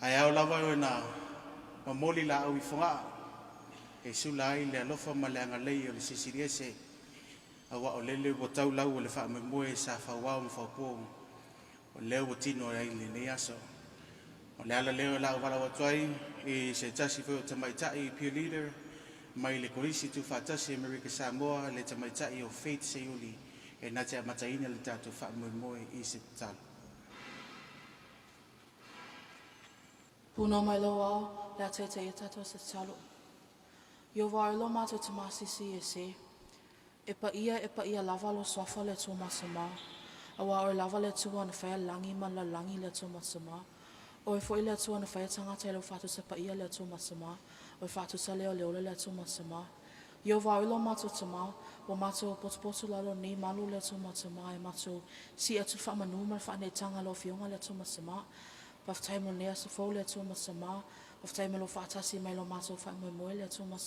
Ae ao lava ona momoli laau i Fogaa e sula ai le alofa ma le agalelei o le Silisili Ese aua o lele ua tau lau o le faamoemoe sa fauao ma faupo o lea ua tino ai lenei aso. O le ala lea o le a ou valaau atu ai i se tasi foi o tamaitai peer leader mai le Kolisi Tuufaatasi Amerika Samoa, le tamaitai o Faith Seiuli, e na te amataina le tatou faamoemoe i se tatalo. Puna mai lou ao, le a taitaia tatou se tatalo. Ieova e lo matou Tama Silisili Ese. E paia e paia lava lo suafa le Atua ma Aua oe lava le Atua na faia lagi ma le lalolagi le Atua ma Oe foi le Atua na faia tagata i lau faatusa paia le Atua ma Oe faatusa lea o le ola le Atua ma Ieova e lo matou Tama, ua matou potopoto lalo nei malu le Atua ma e matou si atu faamanu ma le faaneetaga lau Afioga le Atua ma Faafetai mo lenei aso fou le Atua ma Faafetai mo lou faatasi mai lo matou faamoemoe le Atua ma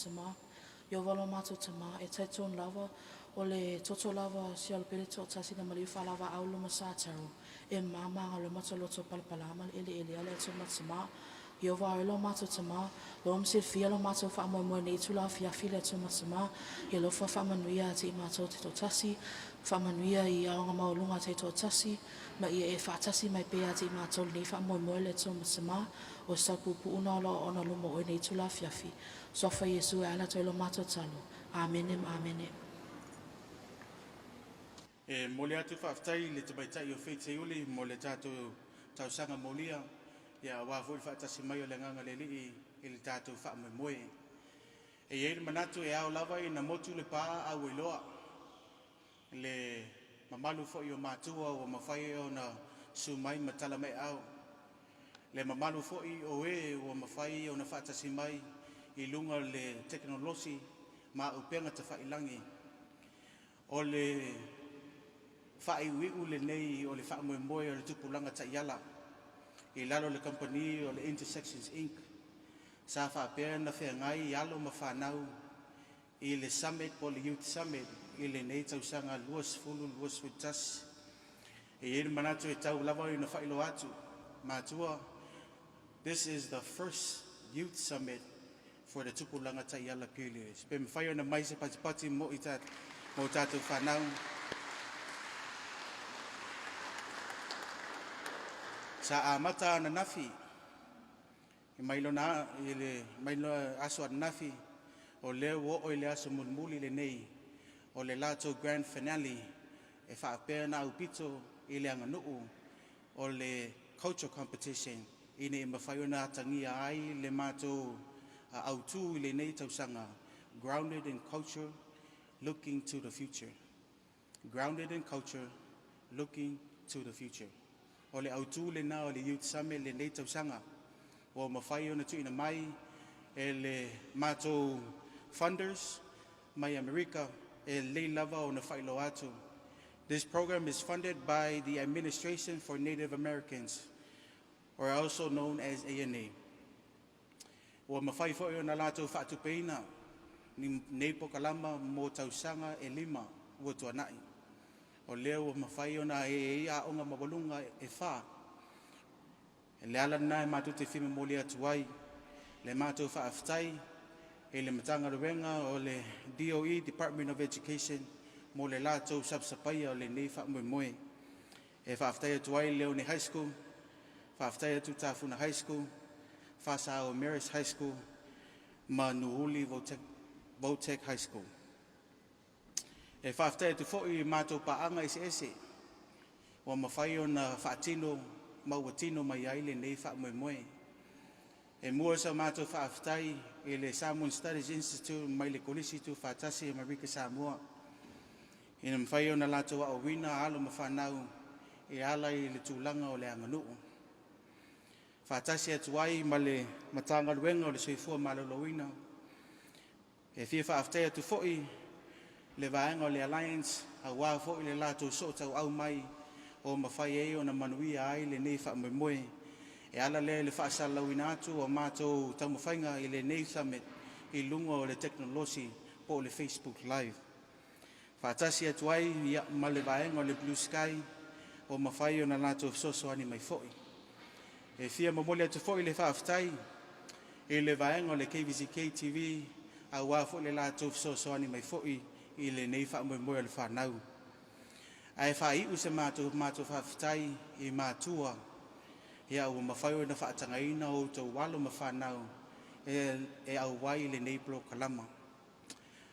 Ieova lo matou Tama, e talitonu lava o le toto lava si alo pele toatasi na maliu faalavaau luma sa tau e mama le matou loto palapala ma le eleele le Atua ma Ieova e lo matou Tama, lo silafia lo matou faamoemoe nei itula afiafi le Atua ma Ia alofa faamanuia te i matou te toatasi, faamanuia i aoga maualuga te toatasi, ma ia e faatasi mai pea te i matou lenei faamoemoe le Atua ma o sa pupuuna o lo ona luma o nei itula afiafi. Suafa Iesu e ala toe lo matou talo. Amene ma amene. E momoli atu faafetai i le tamaitai o Faith Seiuli mo le tatou tausaga molia, ia aua foi le faatasi mai o le agaga o le Alii i le tatou faamoemoe. E i ai le manatu e ao lava ina motu le pa a ua iloa le mamalu foi o matua ua mafai ona susu mai ma tala mai ao. Le mamalu foi o e ua mafai ona faatasi mai i luga o le tekonolosi ma upega tafailagi. O le faaiuiu lenei o le faamoemoe o le tupulaga taiala i lalo o le kamupani o le Intersections Inc. Sa faapea na feagai alo ma fanau i le Summit po o le Youth Summit i lenei tausaga 2021. E i ai le manatu e tau lava ina faailoa atu, matua, this is the first Youth Summit for the tupulaga taiala peer leaders. Pe mafai ona mai se patipati mo i ta, mo tatou fanau. Sa amata ananafi, i mai lona, i le, mai lona aso ananafi, o lea ua oo i le aso mulimuli lenei, o le latou grand finale e faapea na aupito i le aganuu o le culture competition ina ia mafai ona atagia ai le matou autu i lenei tausaga, grounded in culture, looking to the future. Grounded in culture, looking to the future. O le autu lena o le Youth Summit lenei tausaga. Ua mafai ona tuuina mai e le matou funders mai Amerika e lelei lava ona faailoa atu. This program is funded by the Administration for Native Americans, or also known as ANA. Ua mafai foi ona latou faatupeina ni nei pokalama mo tausaga e 5 ua tuanai. O lea ua mafai ona e ai aoga maualuga e 4. E le ala lena e matou te fia momoli atu ai le matou faafetai i le Matagaluega o le DOE, Department of Education, mo le latou sapasapaia o lenei faamoemoe. E faafetai atu ai Leone High School, faafetai atu Tafuna High School, Fasao Marist High School, ma Nuuuli Votech High School. E faafetai atu foi i matou paaga eseese ua mafai ona faatino ma ua tino mai ai lenei faamoemoe. E mua sa matou faafetai i le Samoan Studies Institute mai le Kolisi Tuufaatasi Amerika Samoa ina mafai ona latou aoaoina alo ma fanau e ala i le tulaga o le aganuu. Faatasi atu ai ma le Matagaluega o le Soifua Maloloina. E fia faafetai atu foi le vaega o le Alliance aua foi le latou sootauau mai o mafai ai ona manuia ai lenei faamoemoe. E ala lea i le faasalalauina atu o matou taumafaiga i lenei summit i luga o le tekonolosi po o le Facebook Live. Faatasi atu ai ia, ma le vaega o le Blue Sky o mafai ona latou fesoasoani mai foi. E fia momoli atu foi le faafetai i le vaega o le KVZK TV auā foi le latou fesoasoani mai foi i lenei faamoemoe o le fanau. Ae faaiu se matou faafetai i matua ia ua mafai ona faatagaina o outou alo ma fanau e auai i lenei polokalama.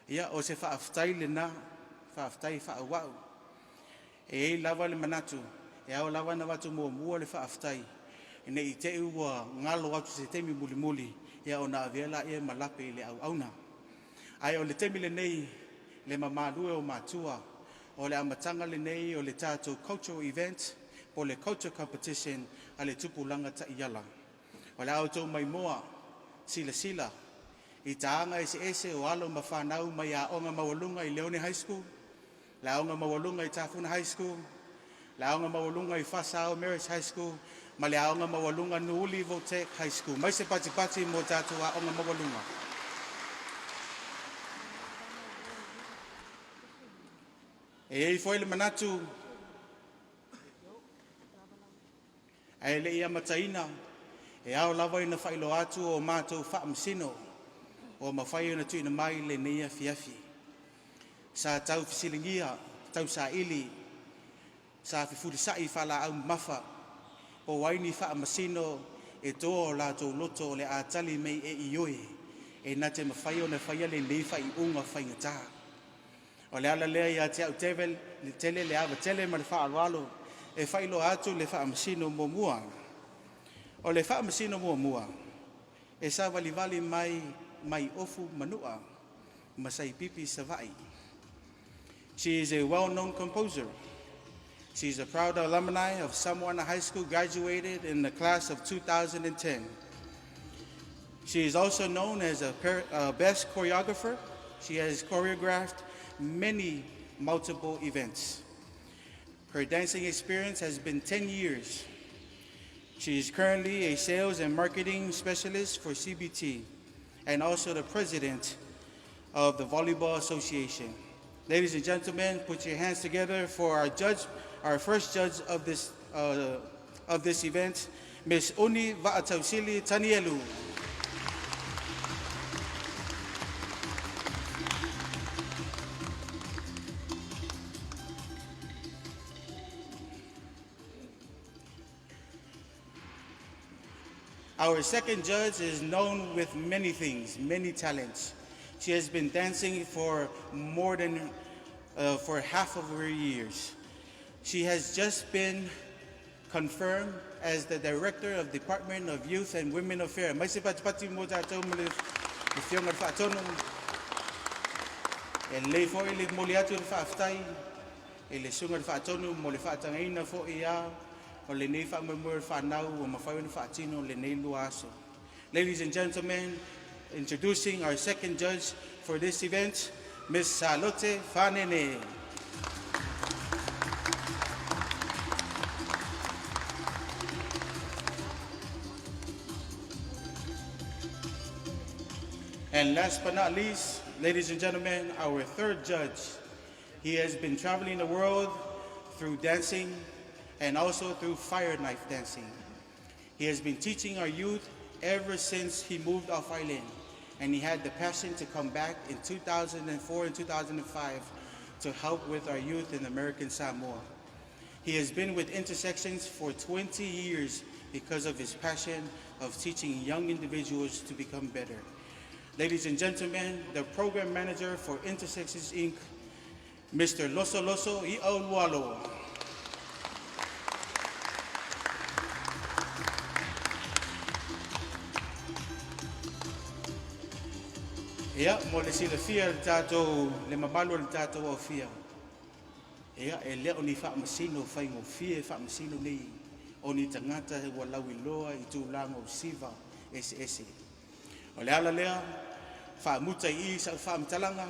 Ia o se faafetai lena, faafetai faaauau. E i ai lava le manatu e ao lava ona avatu muamua le faafetai ne i te i ua galo atu se taimi mulimuli ia ona avea lea ma lape i le auauna. Ae o le taimi lenei le mamalu e o matua, o le amataga lenei o le tatou cultural event po o le culture competition a le Tupulaga Taiala. O le a outou maimoa silasila i taaga eseese o alo ma fanau mai aoga maualuga i Leone High School, le aoga maualuga i Tafuna High School, le aoga maualuga i Fasao Marist High School ma le aoga maualuga Nuuuli Vo-Tech High School. Mai se patipati mo tatou aoga maualuga. E i ai foi le manatu ae le i amataina e ao lava ina faailoa atu o matou faamasino ua mafai ona tuuina mai i lenei afiafi. Sa tau fesiligia, tausaili, sa fefulisai faalaau mamafa po o ai ni faamasino e toa o latou loto o le a tali mai e ioe e na te mafai ona faia lenei faaiuga faigata. O le ala lea ia te au tele le ava tele ma le faaaloalo e faailoa atu le faamasino muamua. O le faamasino muamua e savalivali mai Ofu Manua ma Saipipi Savai. She is a well-known composer. She is a proud alumni of Samoana High School, graduated in the class of 2010. She is also known as a best choreographer. She has choreographed many multiple events. Her dancing experience has been 10 years. She is currently a sales and marketing specialist for CBT and also the president of the Volleyball Association. Ladies and gentlemen, put your hands together for our judge, our first judge of this event, Miss Uni Va'atausili Tanielu. Our second judge is known with many things, many talents. She has been dancing for more than for half of her years. She has just been confirmed as the director of Department of Youth and Women Affairs. Mai se patipati mo tatou ma le afioga le faatonu. E lelei foi le momoli atu le faafetai i le susuga le faatonu mo le faatagaina foi ia o lenei faamoemoe o le fanau ua mafai ona faatino lenei lua aso. Ladies and gentlemen, introducing our second judge for this event, Miss Salote Fanene. And last but not least, ladies and gentlemen, our third judge. He has been traveling the world through dancing and also through fire knife dancing. He has been teaching our youth ever since he moved off island, and he had the passion to come back in 2004 and 2005 to help with our youth in American Samoa. He has been with Intersections for 20 years because of his passion of teaching young individuals to become better. Ladies and gentlemen, the program manager for Intersections Inc., Mr. Loso Loso I'olualo. Ia, mo le silafia le tatou le mamalu o le tatou aofia. Ia, e le o ni faamasino faigofie faamasino nei o ni tagata ua lauiloa i tulaga o siva eseese. O le ala lea, faamuta i i sau faamatalaga,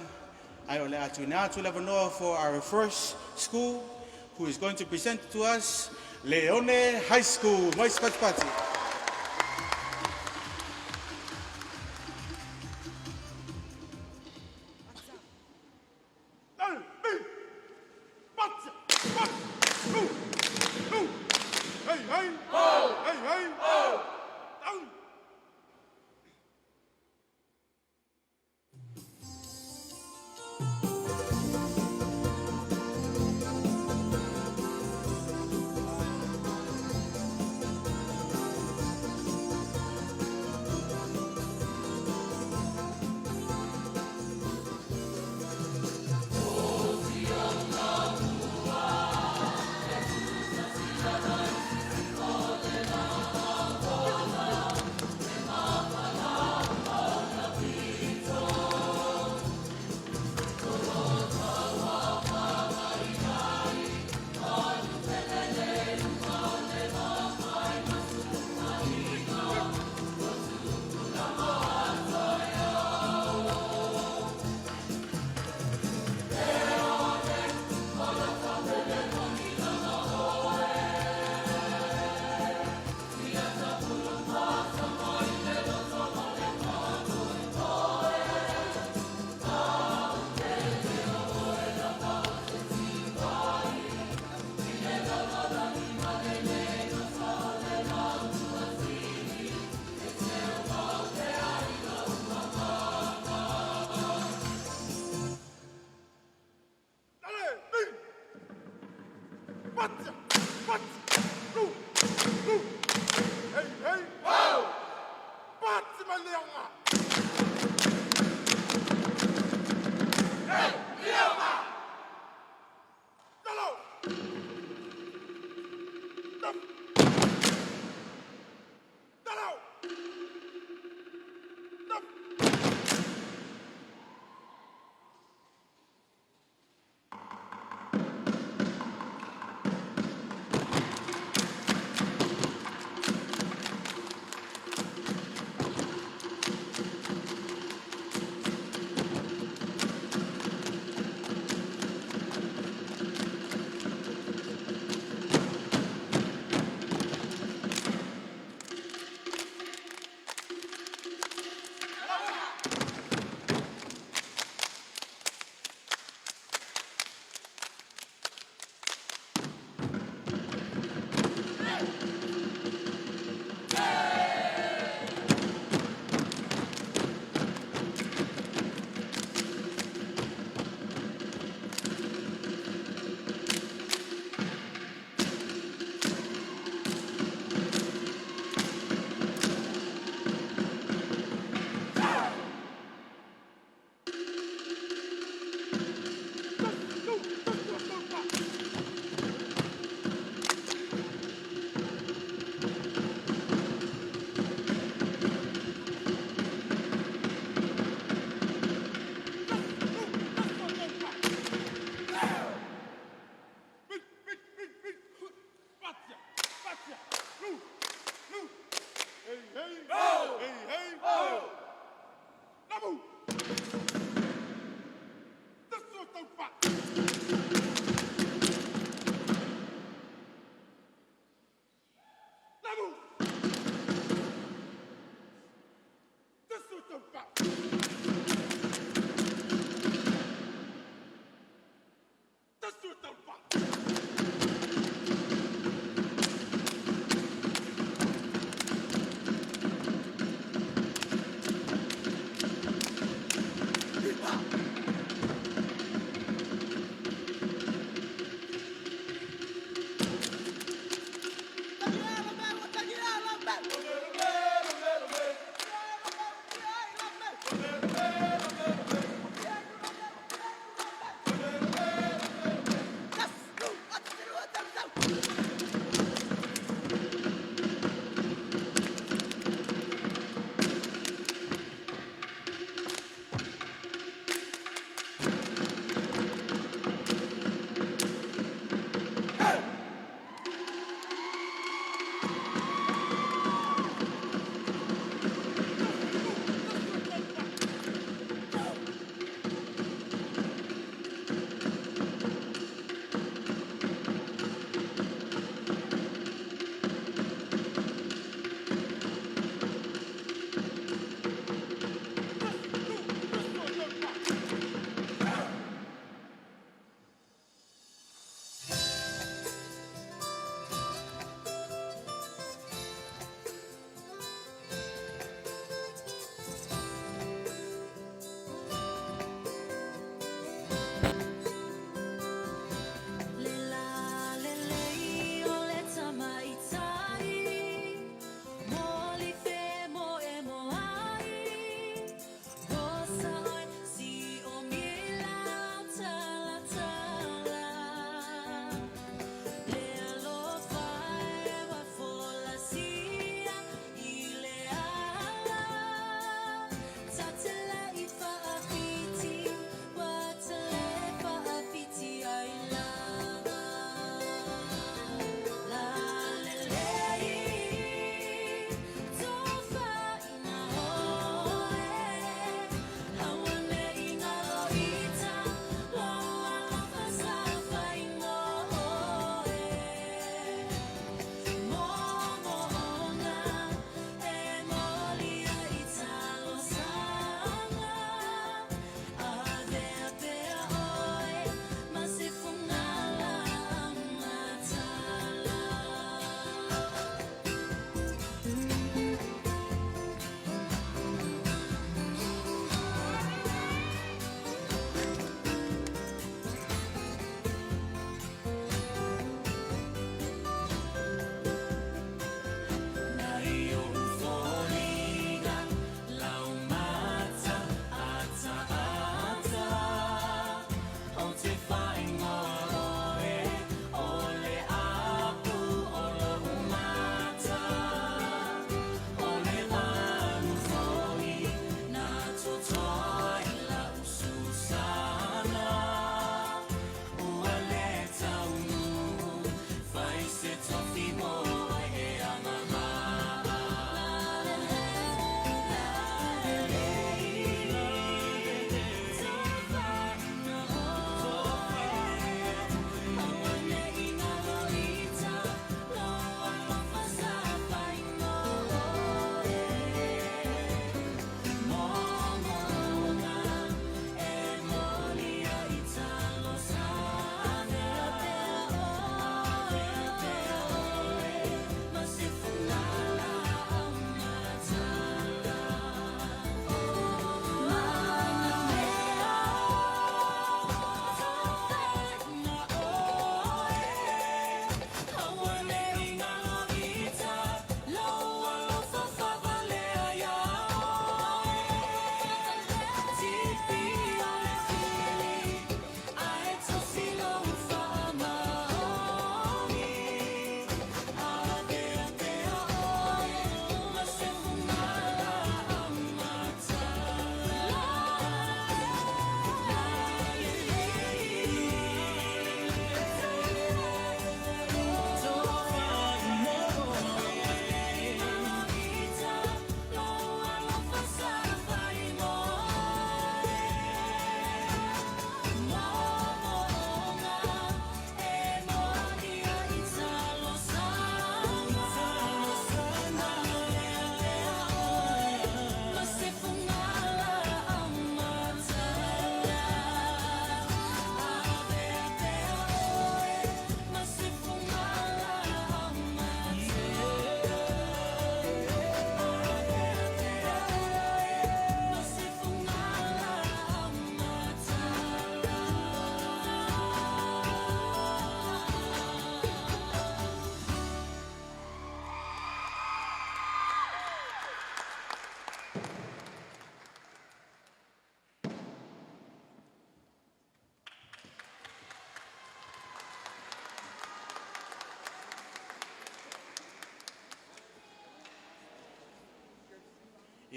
ae o le a tuuina atu le avanoa for our first school who is going to present to us, Leone High School. Mai se patipati. Hey, ho! Hey, hey! Ho! Down! Dale! Bing! Pat! Pat! Lu! Lu! Hey, hey! Ho! Pat maleanga! Hey, lianga! Dalo! Dap! Dalo! Dap!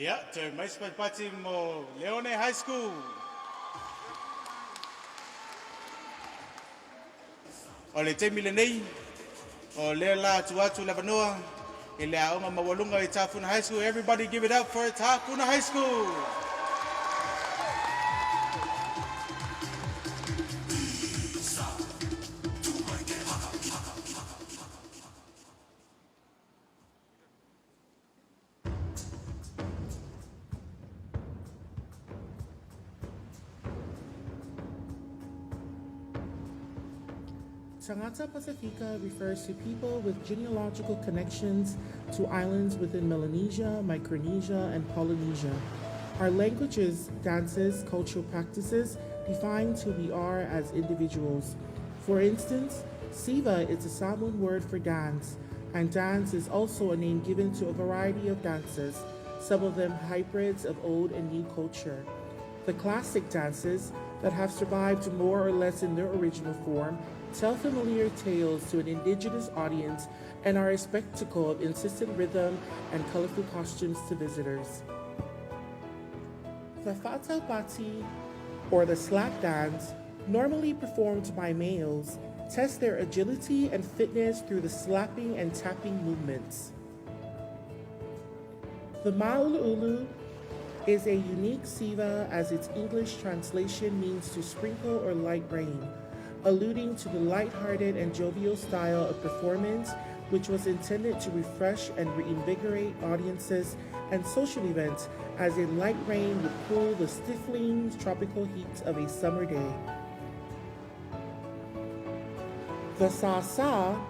Ia, toe mai se patipati mo Leone High School. O le taimi lenei, o lea o le a tuu atu le avanoa i le aoga maualuga i Tafuna High School. Everybody give it up for Tafuna High School. Tagata Pasifika refers to people with genealogical connections to islands within Melanesia, Micronesia, and Polynesia. Our languages, dances, cultural practices define who we are as individuals. For instance, Siva is a Samoan word for dance, and dance is also a name given to a variety of dances, some of them hybrids of old and new culture. The classic dances that have survived more or less in their original form tell familiar tales to an indigenous audience and are a spectacle of insistent rhythm and colorful costumes to visitors. The Fa'ataupati, or the slap dance, normally performed by males, tests their agility and fitness through the slapping and tapping movements. The Ma'ulu'ulu is a unique siva as its English translation means to sprinkle or light rain, alluding to the light-hearted and jovial style of performance which was intended to refresh and reinvigorate audiences and social events as a light rain would cool the stifling tropical heat of a summer day. The sa-sa,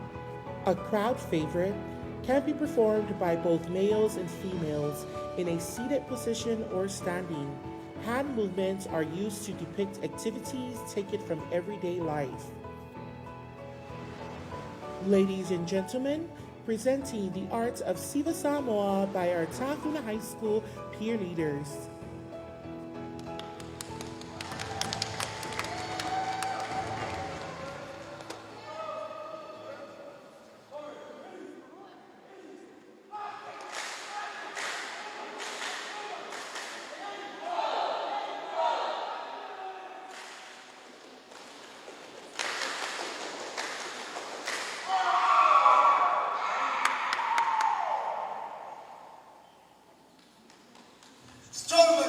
a crowd favorite, can be performed by both males and females in a seated position or standing. Hand movements are used to depict activities taken from everyday life. Ladies and gentlemen, presenting the art of Siva Samoa by our Tafuna High School peer leaders. Strong.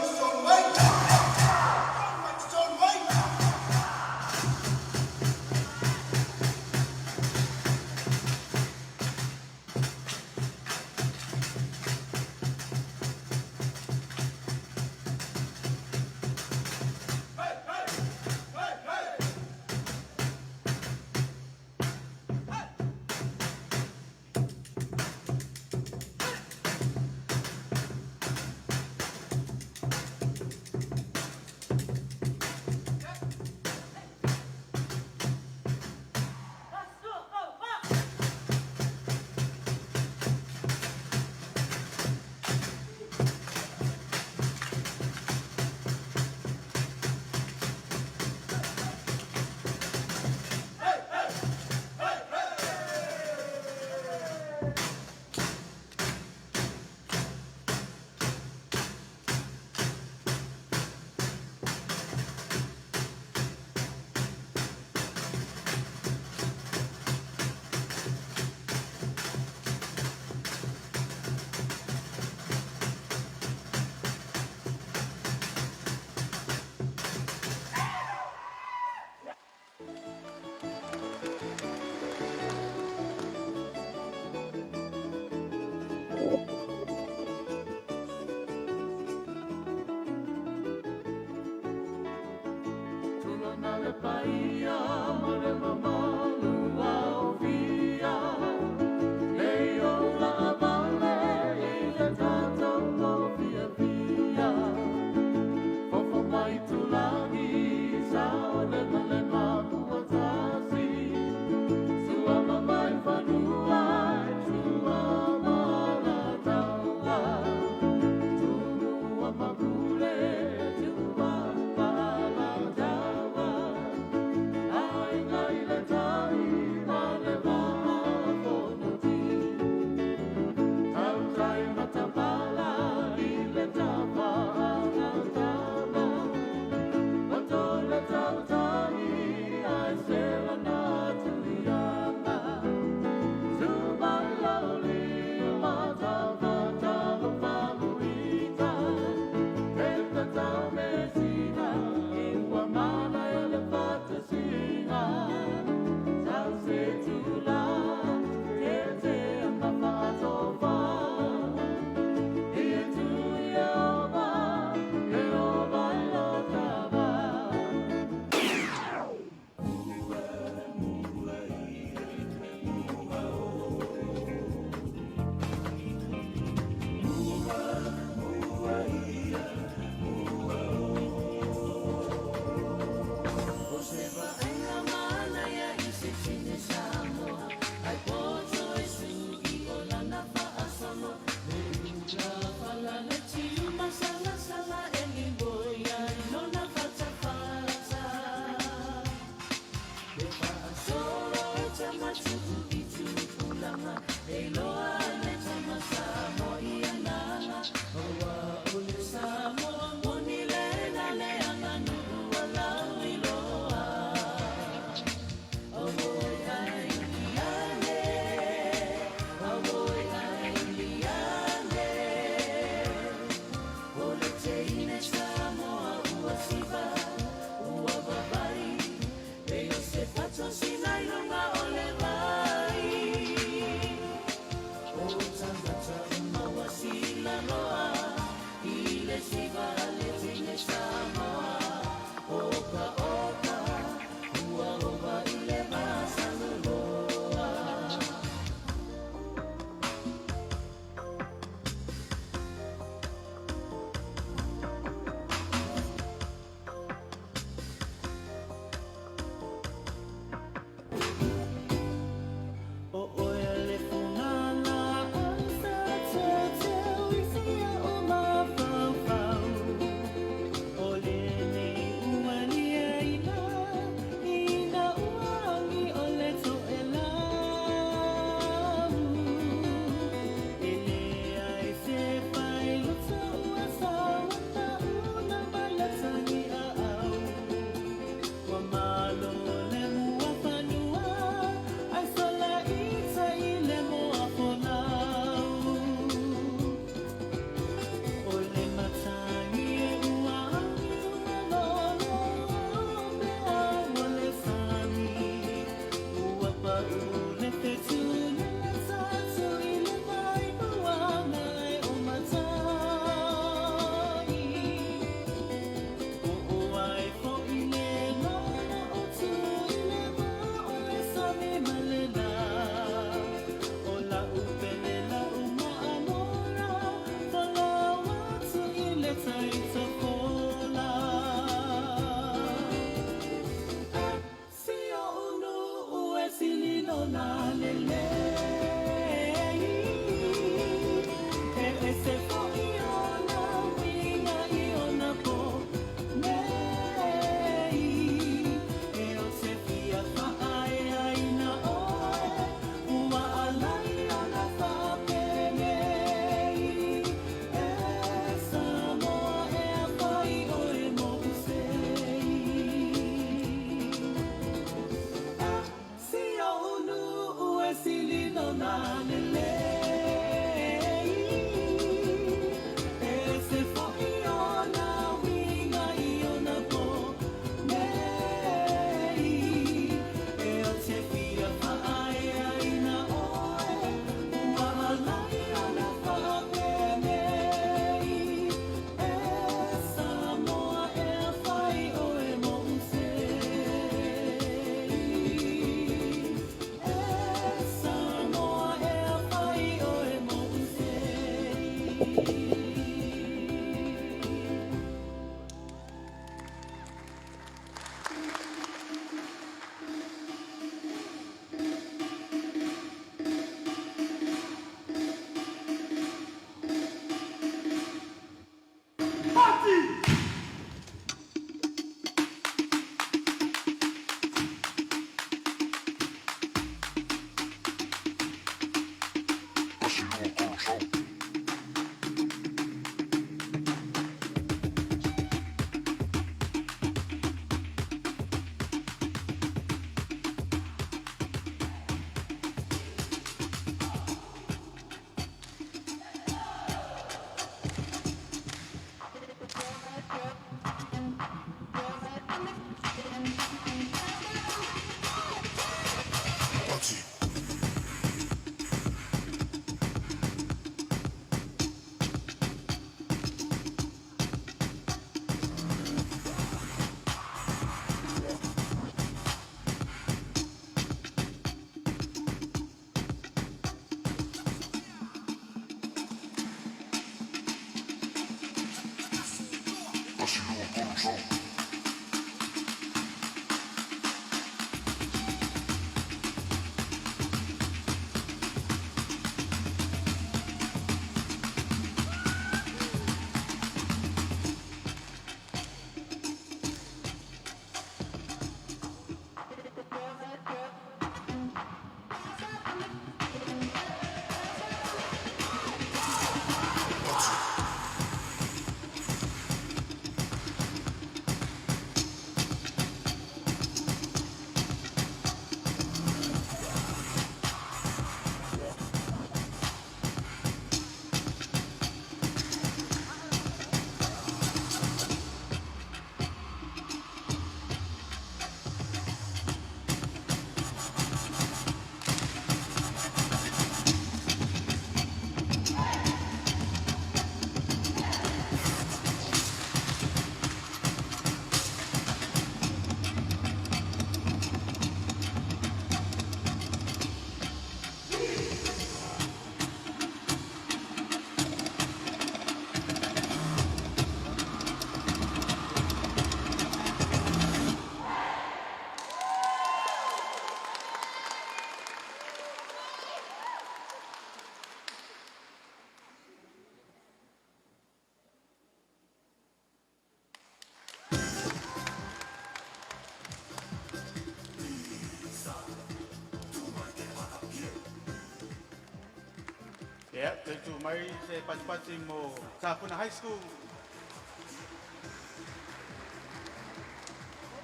Ia, toe tu mai se patipati mo Tafuna High School.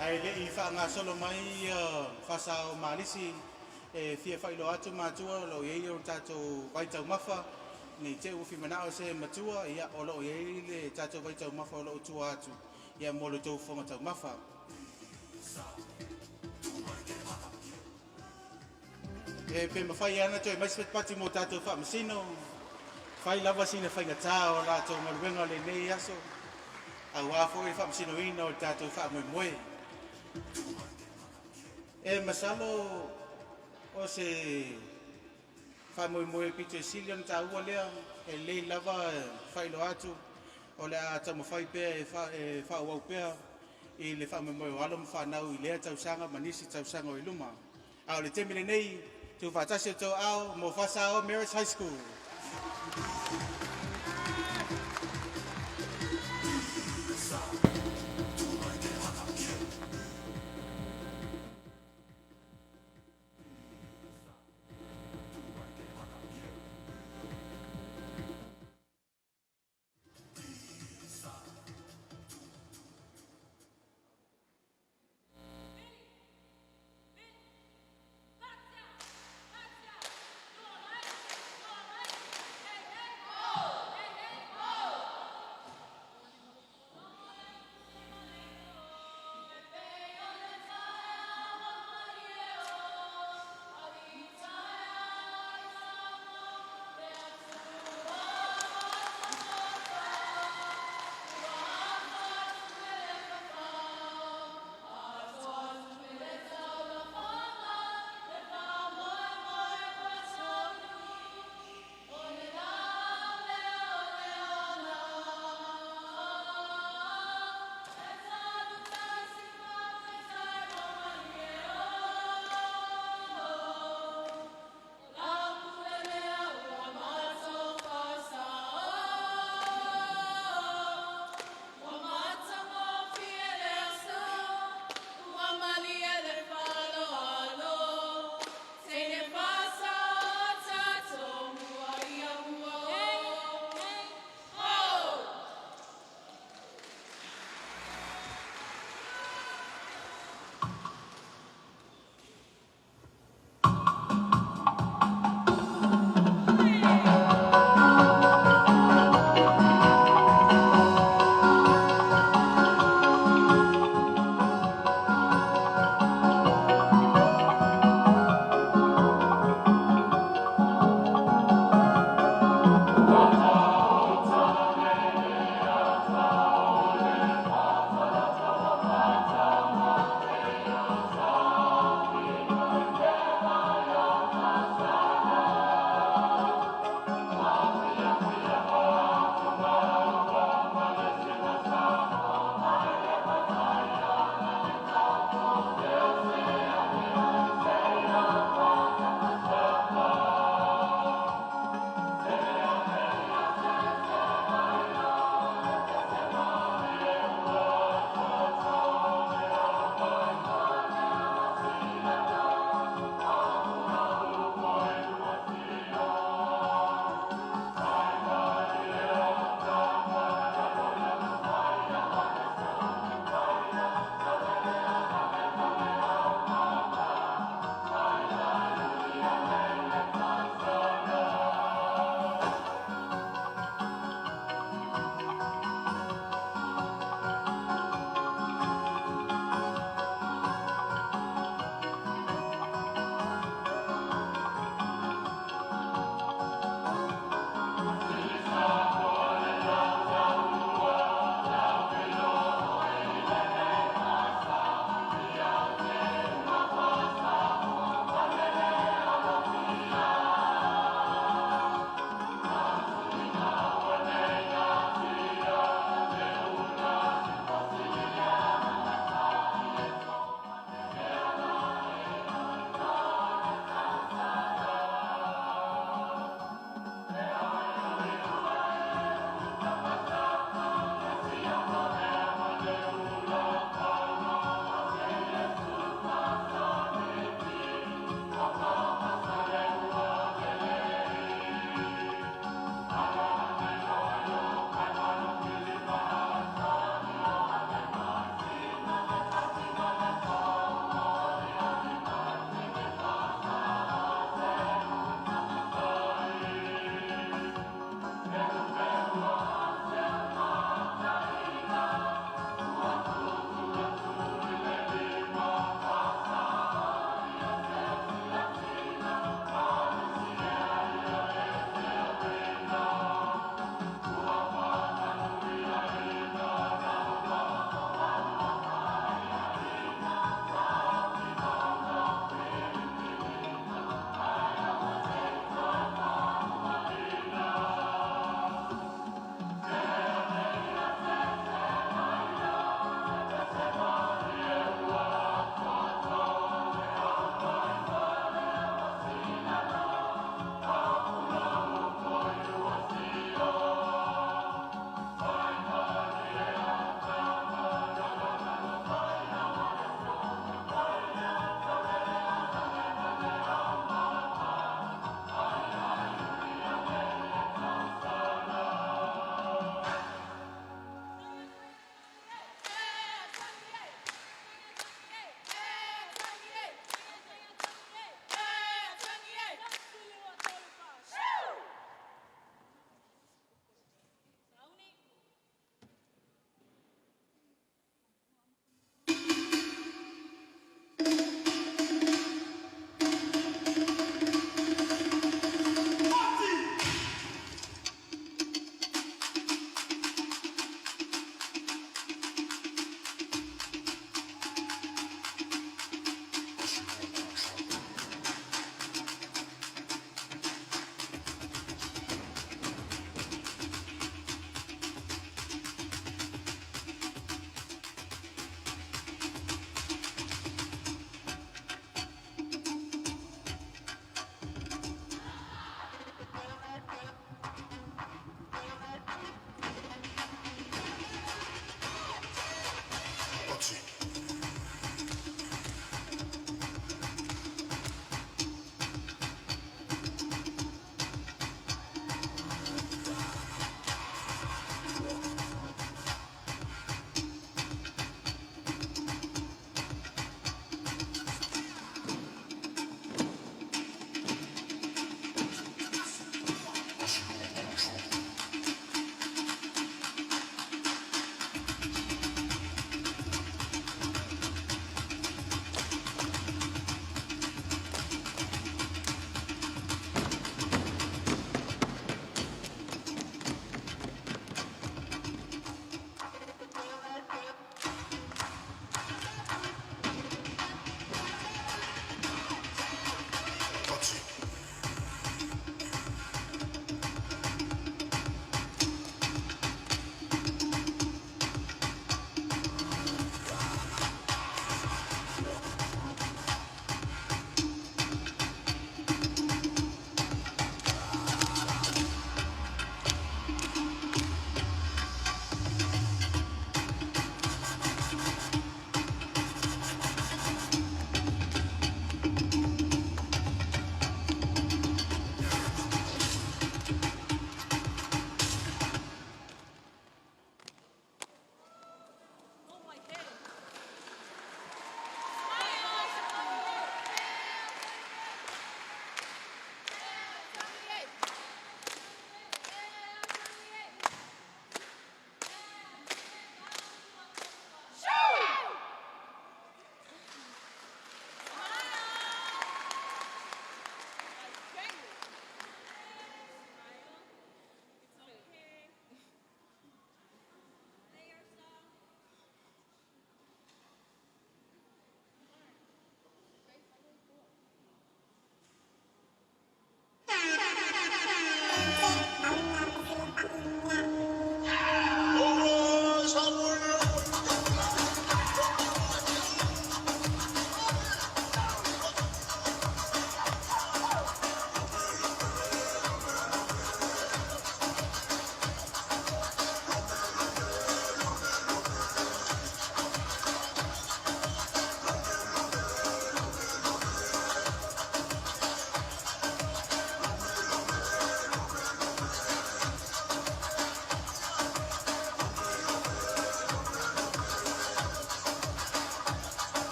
Ae le i faagasolo mai Fasa o Malisi, e fia faailoa atu matua o lo o i ai o tatou vaitaumafa nei te ua fimanao se matua ia o lo o i ai le tatou vaitaumafa o lo o tua atu ia mo le tou fofoga taumafa. E pe mafai ana toe mai se patipati mo tatou faamasino fai lava sina faigatā o latou galuega lenei aso auā foi le faamasinoina o le tatou faamoemoe. E masalo o se faamoemoe pito e sili ona taua lea e lelei lava faailoa atu o le a taumafai pea e faaauau pea i le faamoemoe o alo ma fanau i lea tausaga ma nisi tausaga o i luma. A o le taimi lenei, tuufaatasi o outou aao mo Fasa Marist High School.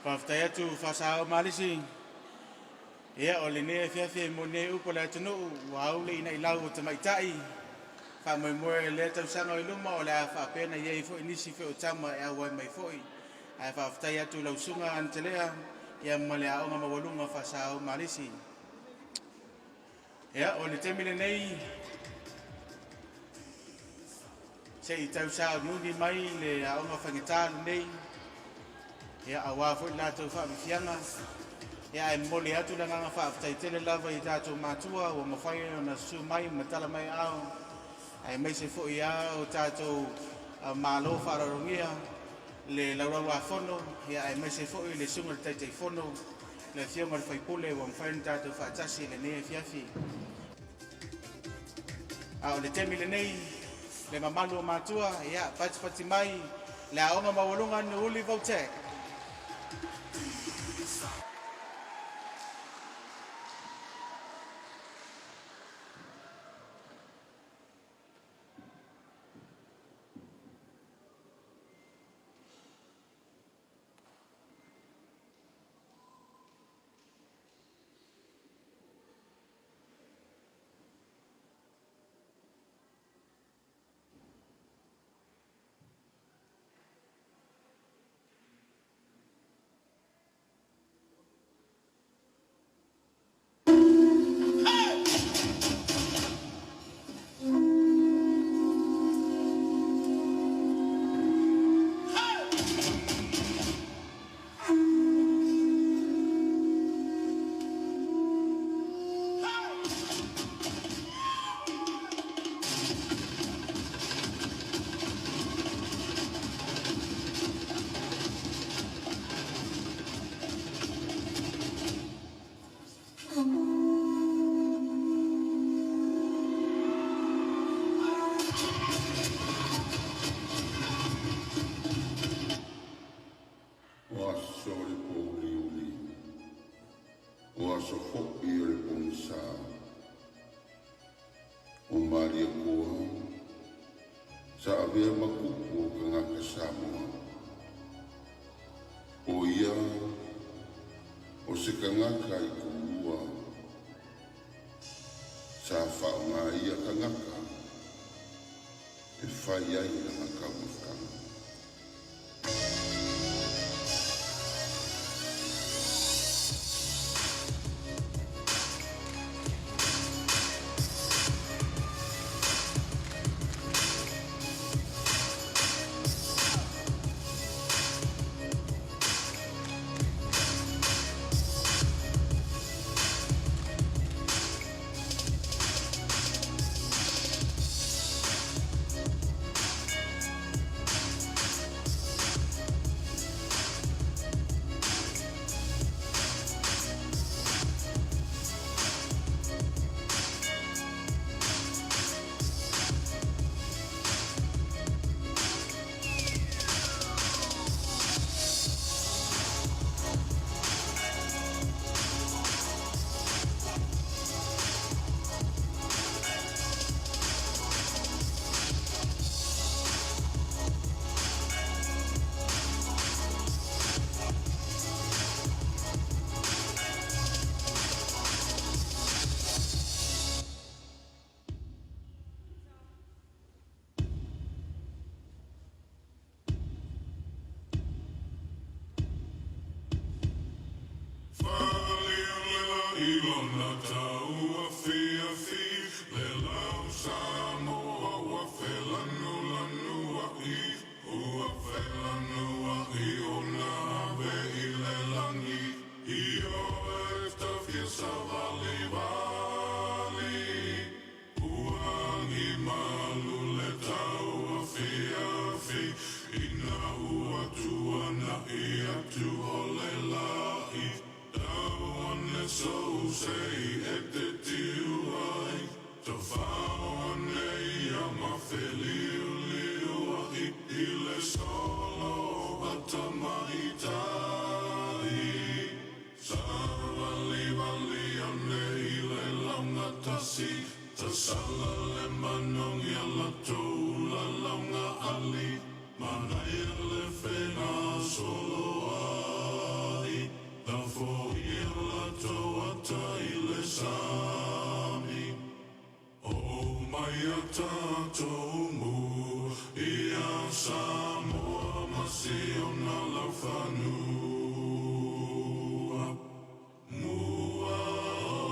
Faafetai atu Faasao Malisi. Ia, o lenei afiafi e moni ai upu a le atunuu, ua aule ina i lau o tamaitai. Faamoemoe lea tausaga i luma o le a faapea ona i ai foi nisi foi o tama e auai mai foi. Ae faafetai atu i lau susuga Anatalea ia ma le Aoga Maualuga Faasa o Malisi. Ia, o le taimi lenei se i tausaununi mai le Aoga Faigata lenei, ia aua foi le latou faafiafiaga. Ia, ae momoli atu le agaga faafetai tele lava i tatou matua ua mafai ona susu mai ma tala mai ao, aemaise foi a o tatou malo faaaloalogia le laulau a fono, ia aemaise foi le susuga i le Taitaifono, le afioga i le faipule ua mafai ona tatou faatasi i lenei afiafi. A o le taimi lenei, le mamalu o matua, ia patipati mai le Aoga Maualuga Nuuuli Vo-Tech. O aso o le pouliuli, o aso foi o le pogisa, o Malietoa sa avea ma tupu o tagata Samoa. O ia o se tagata i Tumua sa faaaoga ia tagata e fai ai lana taumafataga. tatou ata i le sami. Oo mai a tatou mu ia Samoa ma si ona laufanua. Mua o.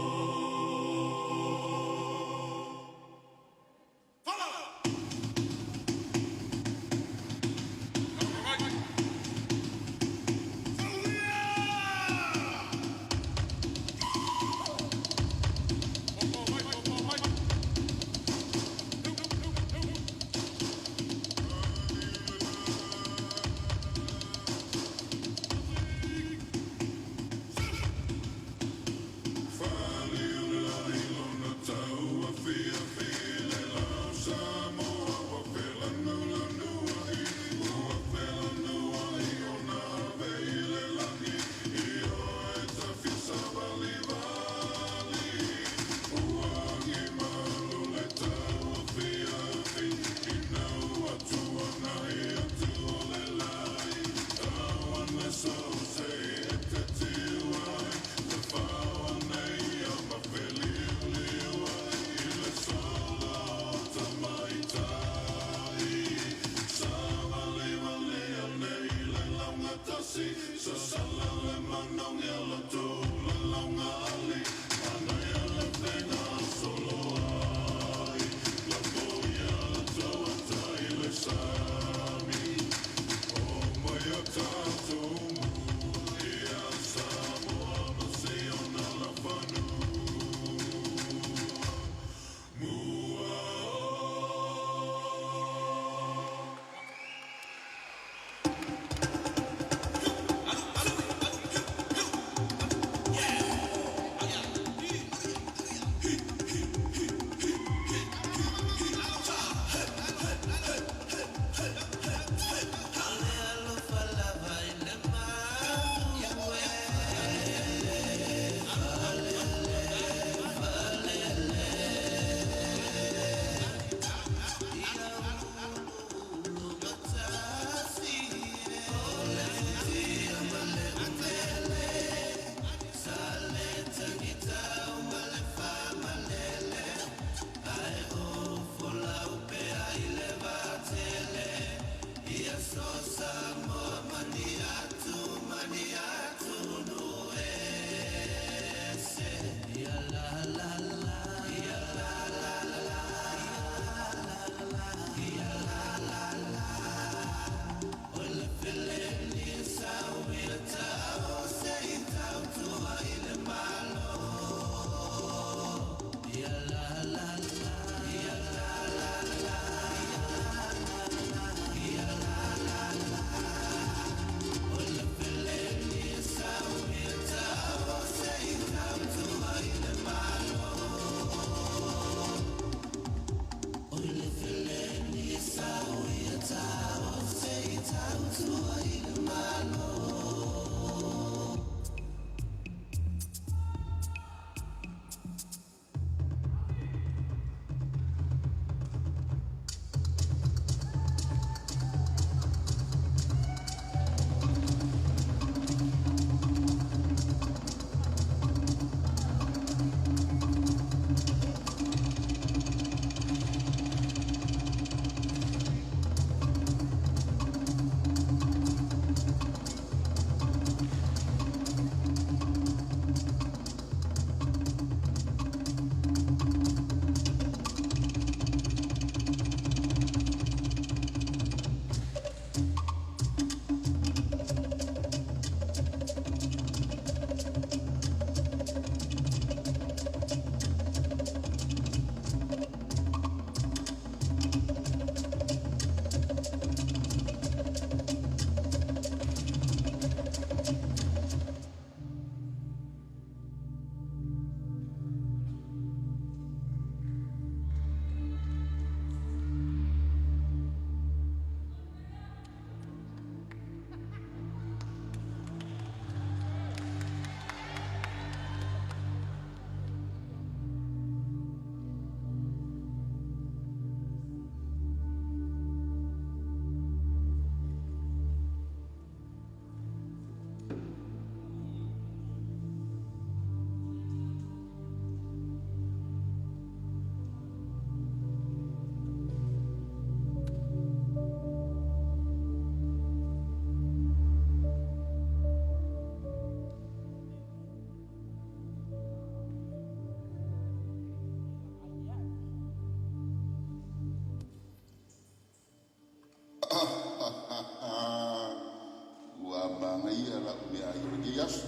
lenei aso,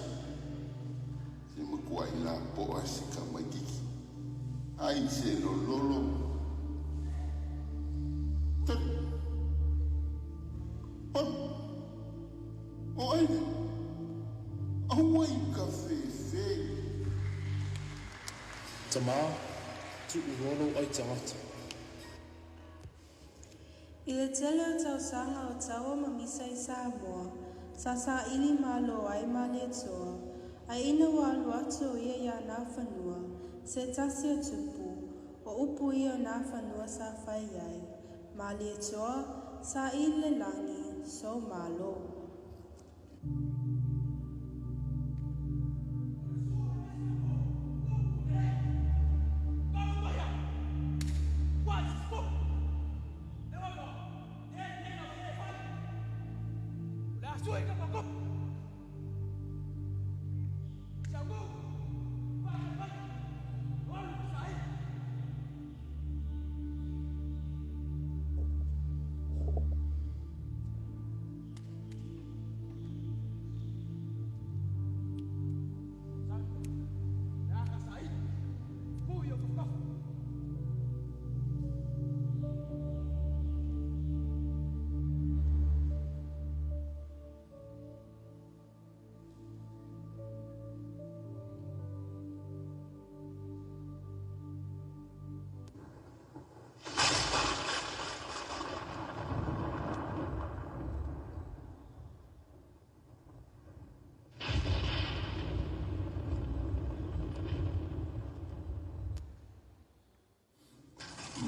se matuai lapoa si tamaititi. Ai se lololo. Tali. Palu. O ai le. Aua i ka fefe. Tamā, tuu loa lou aitagata. I le tele o tausaga o taua ma misa i Samoa, sa saili malo ai Malietoa, ae ina ua alu atu o ia iā Nafanua, se tasi o tupu, o upu ia o Nafanua sa fai ai, Malietoa, saili le lagi, sou Malo.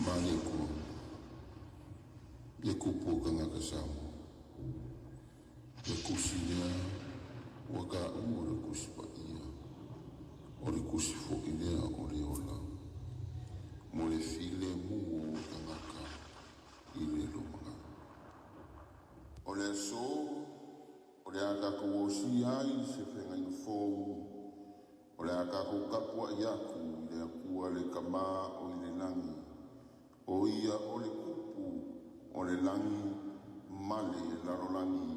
Male ko le kupu o kangaka Samoa. Le kusi lea ua taua o le Tusi Paia, o le kusi foi lea o le ola mo le filemu o tagata i le lumanai. O le aso o le a tatou osia ai se feagaiga fou, o le a tatou tapuai atu i le Atua le Tama o i le lagi, o ia o le kupu o le lagi ma le lalolagi.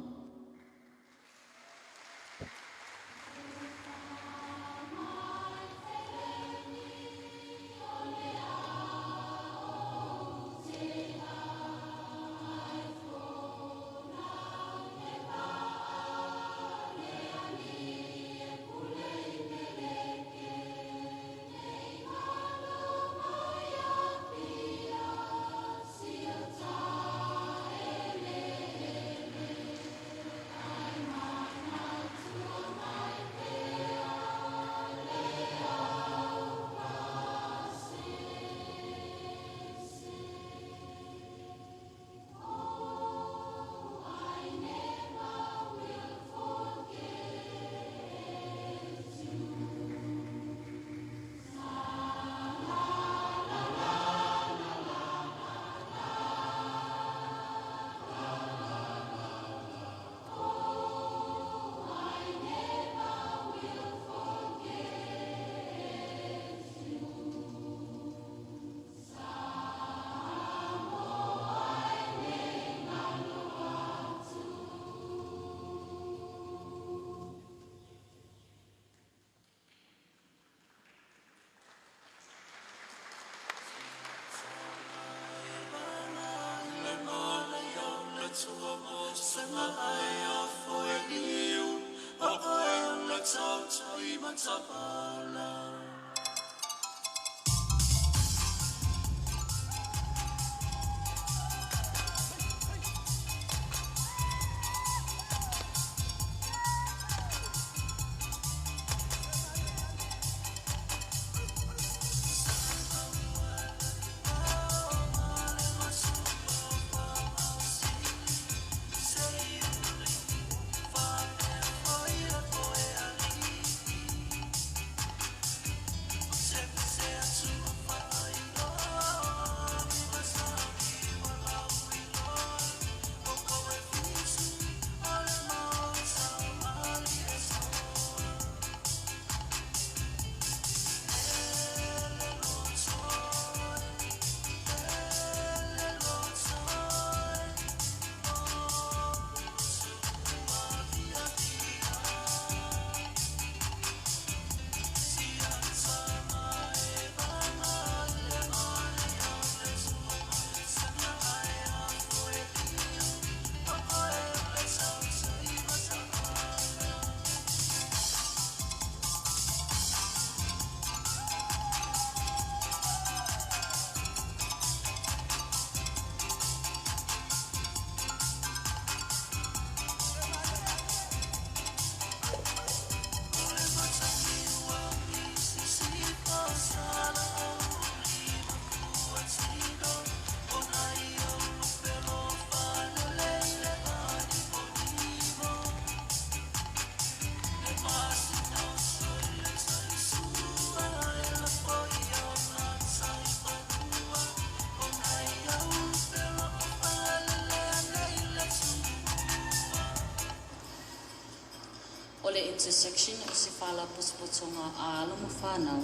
Intersection o se faalapotopotoga a alo ma fanau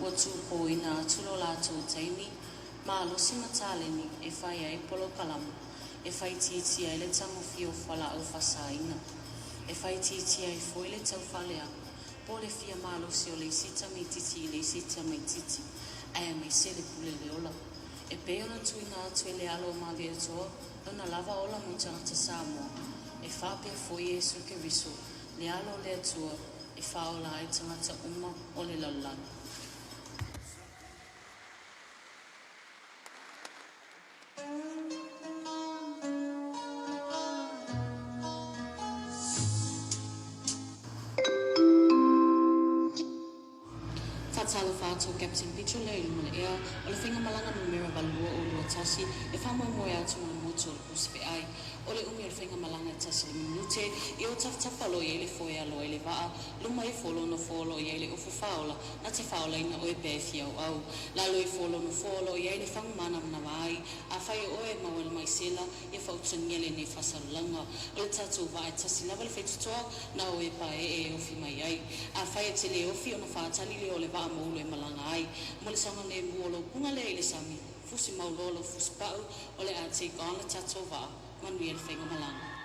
ua tupōina atu lo latou taimi, malosi ma taleni e fai ai polokalama e faaitiitia ai le tagofia o fualaau faasāina, e faaitiitia ai foi le taufaaleaga po o le fia malosi o le isi tamaitiiti i le isi tamaitiiti aemaise le pule i le ola. E pei ona tuuina atu e le Alo o Malietoa lona lava ola mo tagata Samoa, e faapea foi Iesu Keriso, le Alo o le Atua, e faaola ai tagata uma o le lalolagi. Faatalofa atu Captain Pitcho lea i luma o le ea o le faigamalaga numera 8221 e faamoemoe atu ma le motu o le Pusi Feai. O le umi o le faigamalaga e tasi le minute i o tafatafa o lo o i ai le foe e alo ai le vaa, luma ifo o lou nofoa o lo o i ai le ufu faaola na te faaolaina oe pea e fia auau. Lalo ifo o lou nofoa o lo o i ai le fagu manavanava ai. Afai o oe e maua i le maisela, ia faautagia lenei faasalalauga. O le tatou vaa e tasi lava le faitotoa, na o e paeee e ofi mai ai. Afai e te le ofi ona faatali lea o le vaa moulo e malaga ai. Mo le saogalemu o lou puga lea i le sami, fusi mau loa lou fusipau, o le a take on le tatou vaa. Manuia le faigamalaga.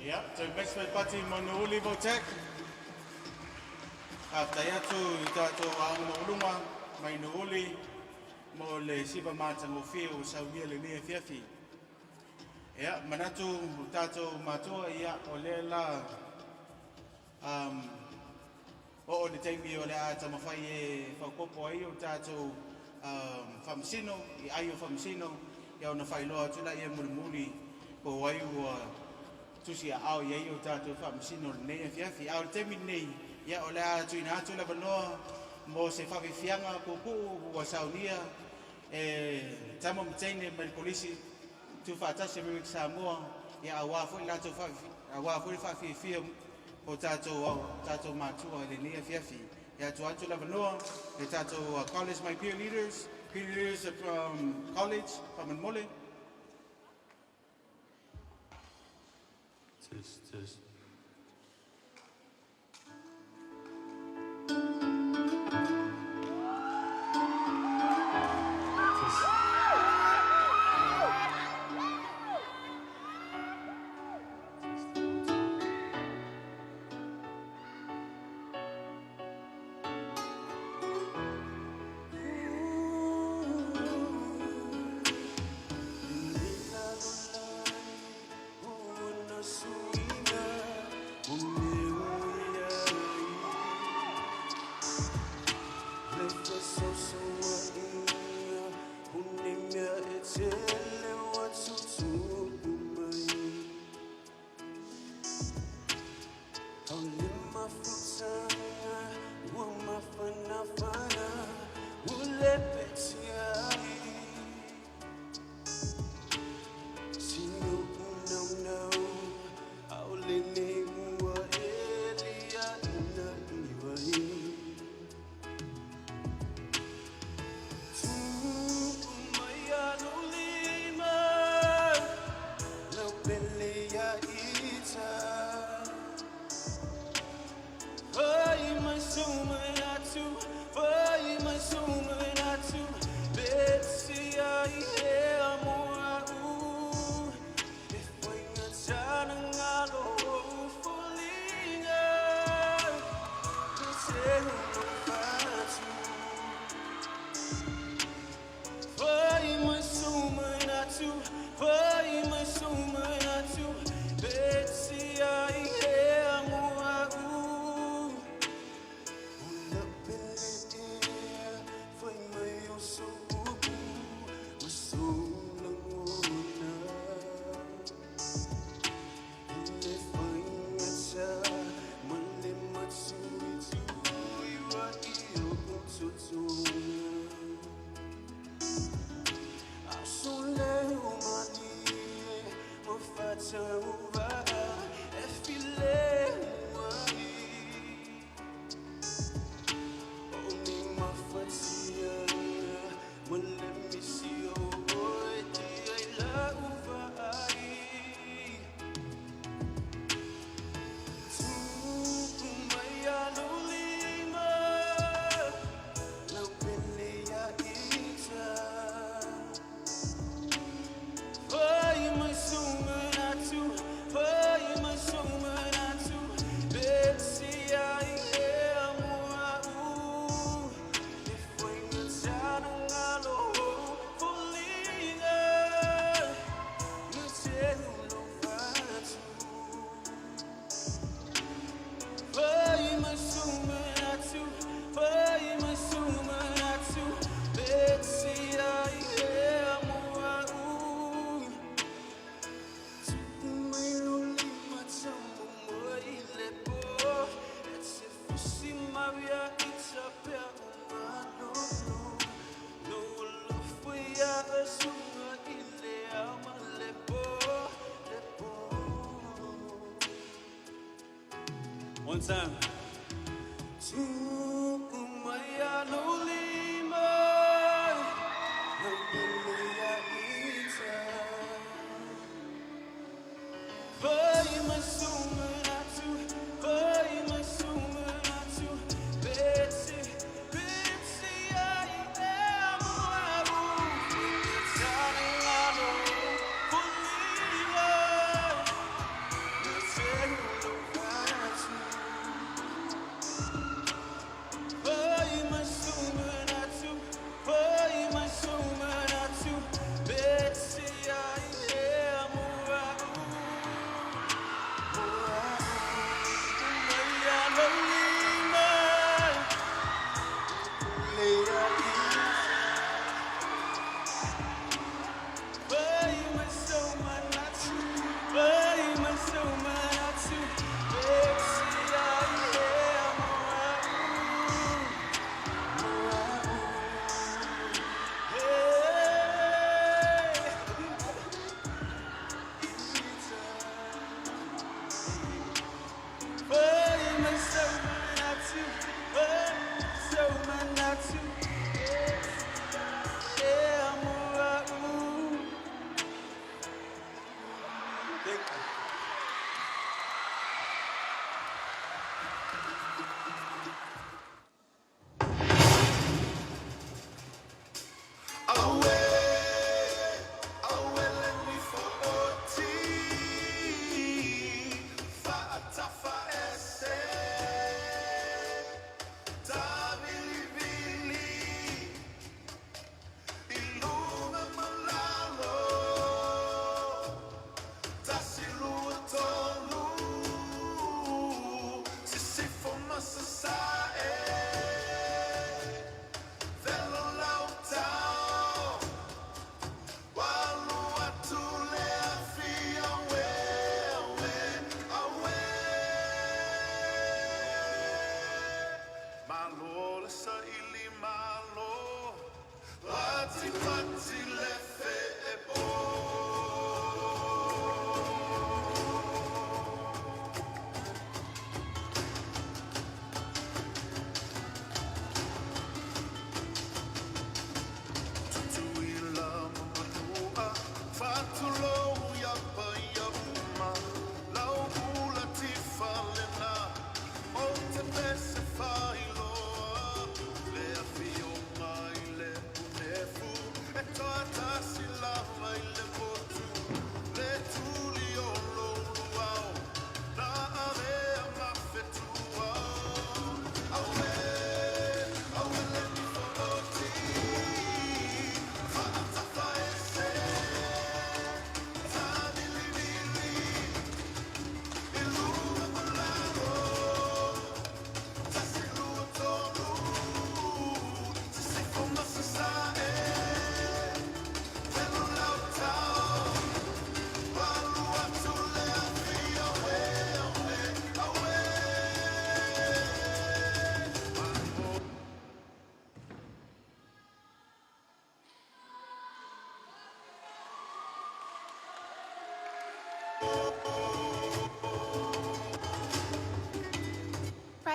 Ia, toe max mai pati mo Nuuuli Vo-Tech. Faafetai atu i tatou aoga maualuga mai Nuuuli mo le siva matagofie ua saunia i lenei afiafi. Ia, manatu o tatou matua, ia, o lea la oo le taimi o le a taumafai e faaopoopo ai o tatou faamasino i ai o faamasino, ia ona faailoa atu laia mulimuli po o ai ua tusi aao i ai o tatou faamasino o lenei afiafi. A o le taimi lenei, ia, o le a tuuina atu le avanoa mo se faafiafiaga puupuu ua saunia e tama ma teine mai le Kolisi Tuufaatasi Amerika Samoa, ia aua foi latou aua foi le faafiafia o tatou matua i lenei afiafi. Ia atu atu le avanoa le tatou college, my peer leaders from college, faamolemole. Test, test. Test. Test, one, two. One time.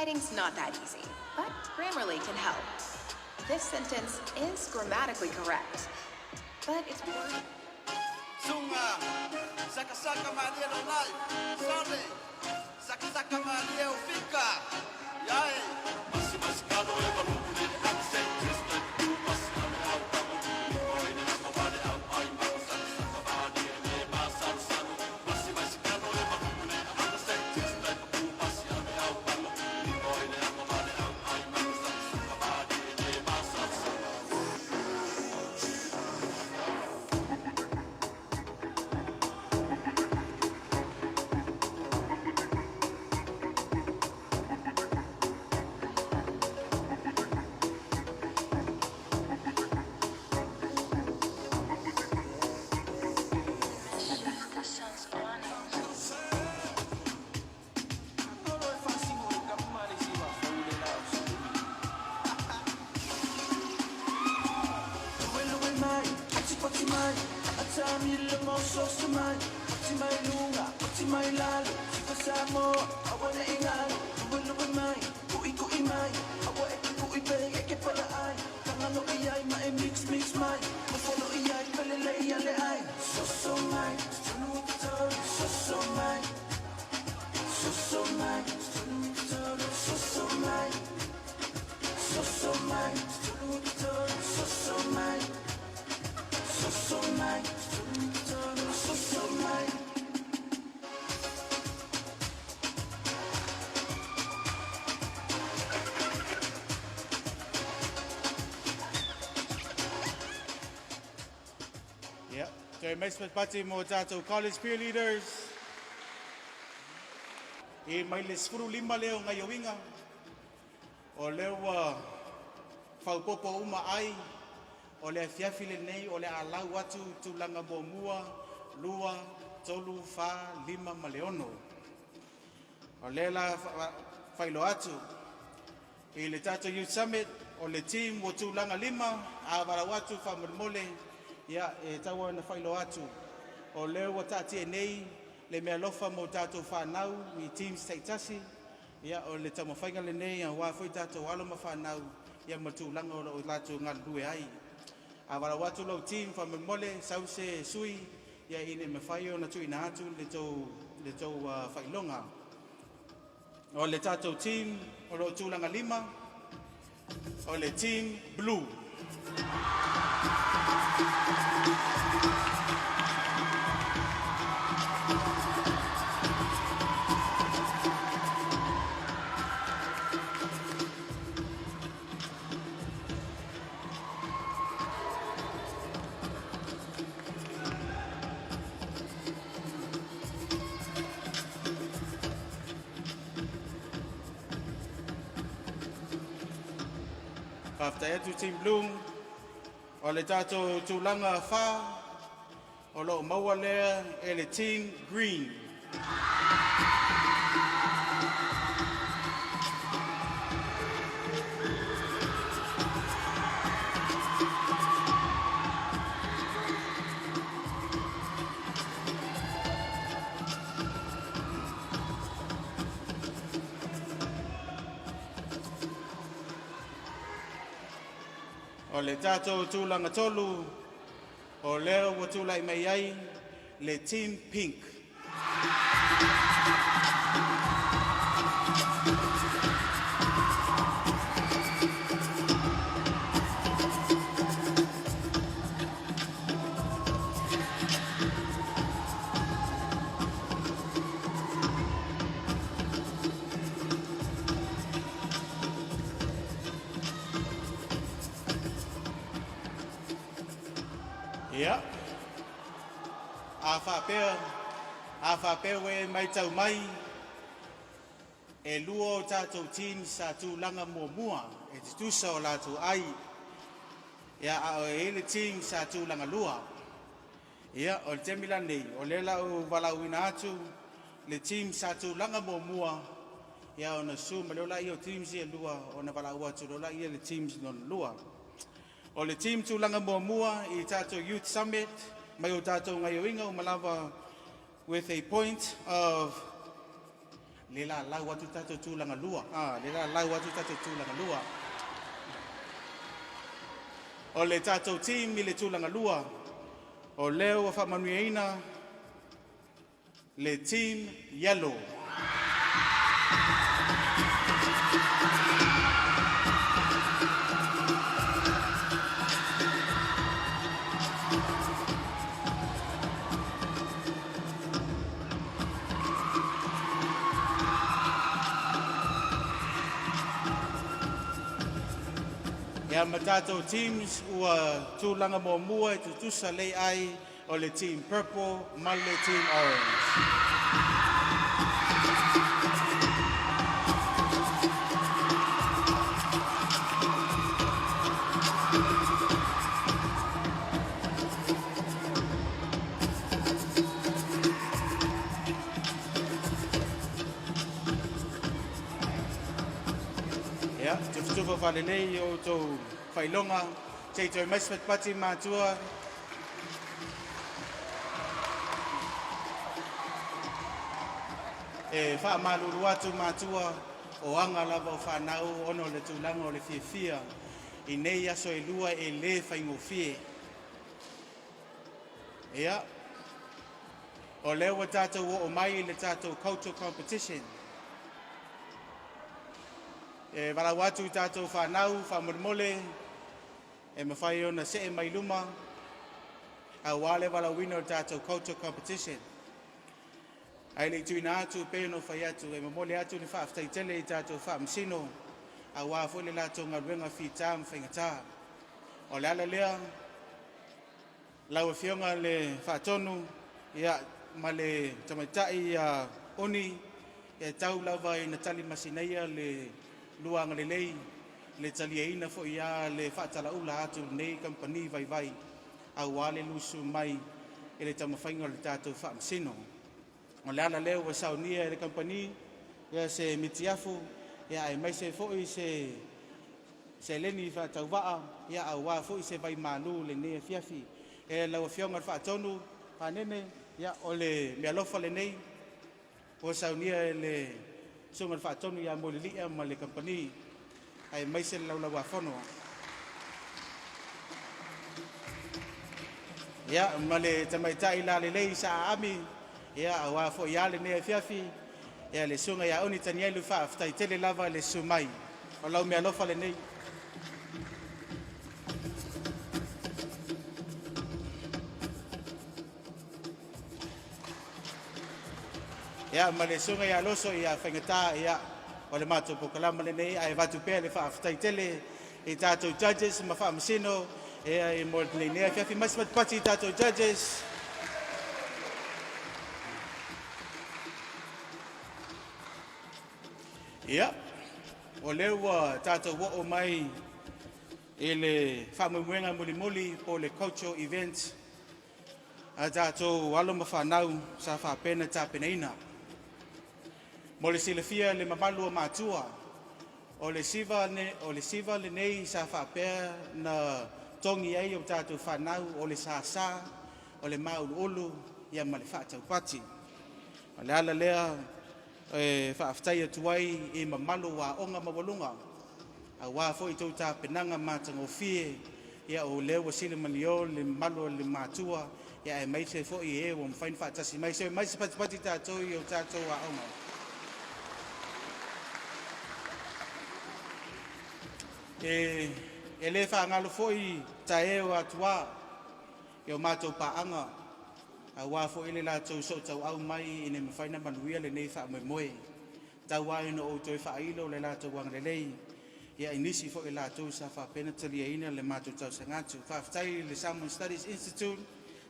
Writing's not that easy, but Grammarly can help. This sentence is grammatically correct, but it's Sunga, saka saka malia no life. Sunday, saka saka malia ufika. Yae. Masi masi kalo e maluku ni accent Tristan. Masi ame au kamu. Oi ne ama wale au ai maku saka saka malia ne masalu salu. Masi masi kalo e maluku ni accent Tristan. Masi ame au kamu. Oi ne ama wale au ai maku saka saka malia ne masalu salu. Ia, toe mai se patipati mo tatou college peer leaders. E mai le 15 lea o gaioiga, o lea ua faupopo uma ai, o le afiafi lenei o le a lau atu tulaga muamua, lua, tolu, fa, lima ma le ono. O lea la faailoa atu i le tatou Youth Summit o le team ua tulaga lima a valaau atu faamolemole ia e tau ona faailoa atu o lea ua taatia nei le meaalofa mo tatou fanau i teams taitasi ia o le taumafaiga lenei aua foi tatou alo ma fanau ia ma tulaga o loo latou galulue ai. A valaau atu lau team faamolemole sau se sui ia ina ia mafai ona tuuina atu le tou faailoga. O le tatou team o loo tulaga lima o le Team Blue. Faafetai atu Team Blue. O le tatou tulaga fa o loo maua lea e le Team Green. O le tatou tulaga tolu o lea ua tulai mai ai le Team Pink. Ia, a faapea, a faapea ua e matau mai, e lua o tatou team sa tulaga muamua e tutusa o latou ai, ia a o e i ai le team sa tulaga lua. Ia, o le taimi lenei, o lea la ua valaauina atu le team sa tulaga muamua, ia ona susu mai lea o teams ia e lua ona valaau atu loa lea le teams lona lua. O le team tulaga muamua i tatou Youth Summit mai o tatou gaioiga uma lava with a point of Le lalau atu tatou tulaga lua. Ah, le lalau atu tatou tulaga lua. O le tatou team i le tulaga lua, o lea ua faamanuiaina le team yellow. Ia ma tatou teams ua tulaga muamua e tutusa lei ai o le team purple ma le team orange. Ia, tufatufa faalelei o outou faailoga se i toe mai se patipati matua. E faamalulu atu matua o aga lava o fanau ona o le tulaga o le fiafia i nei aso e lua e lē faigofie. Ia, o lea ua tatou oo mai i le tatou cultural competition. E valaau atu i tatou fanau faamolemole e mafai ona see mai luma auā le valaauina o le tatou cultural competition. Ae le i tuuina atu pei ona ou fai atu e momoli atu le faafetai tele i tatou faamasino auā foi le latou galuega fita ma faigata. O le ala lea lau Afioga le Faatonu ia ma le tamaitai ia Oni e tau lava ina talimasinaia le lua agalelei le taliaina foi a le faatalaula atu lenei kamupani vaivai auā le lusu mai i le taumafaiga o le tatou faamasino. O le ala lea ua saunia e le kamupani ia se mitiafu ia aemaise foi se seleni faatauvaa ia auā foi se vaimalu i lenei afiafi. E lau Afioga i le Faatonu Panene, ia o le meaalofa lenei ua saunia e le Susuga i le Faatonu ia Moelelia ma le kamupani aemaise le Laulau-a-Fono. Ia ma le tamaitai lalelei sa aami ia auā foi a lenei afiafi ia le susuga ia Oni Tanielu, faafetai tele lava le susu mai. O lau meaalofa lenei. Ia ma le susuga ia Loso ia Faigata, ia o le matou polokalama lenei ae avatu pea le faafetai tele i tatou judges ma faamasino ia i mo lenei afiafi. Mai se patipati i tatou judges. Ia, o lea ua tatou oo mai i le faamoemoega mulimuli po o le cultural event a tatou alo ma fanau sa faapea ona tapenaina. Mo le silafia e le mamalu o matua, o le siva, ne, o le siva lenei sa faapea na togi ai o tatou fanau o le sasā, o le mauluulu ia ma le faataupati. O le ala lea e faafetai atu ai i mamalu o aoga maualuga auā foi tou tapenaga matagofie. Ia o lea ua silamalio le mamalu o le matua ia aemaise foi e ua mafai ona faatasi mai. Se mai se patipati tatou i o tatou aoga. E le faagalo foi taeo atuā i o matou paaga auā foi le latou sootauau mai ina mafai ona manuia lenei faamoemoe. Tau lava ina ou toe faailo le latou agalelei ia i nisi foi o latou sa faapea ona taliaina le matou talosaga atu. Faafetai i le Samoan Studies Institute,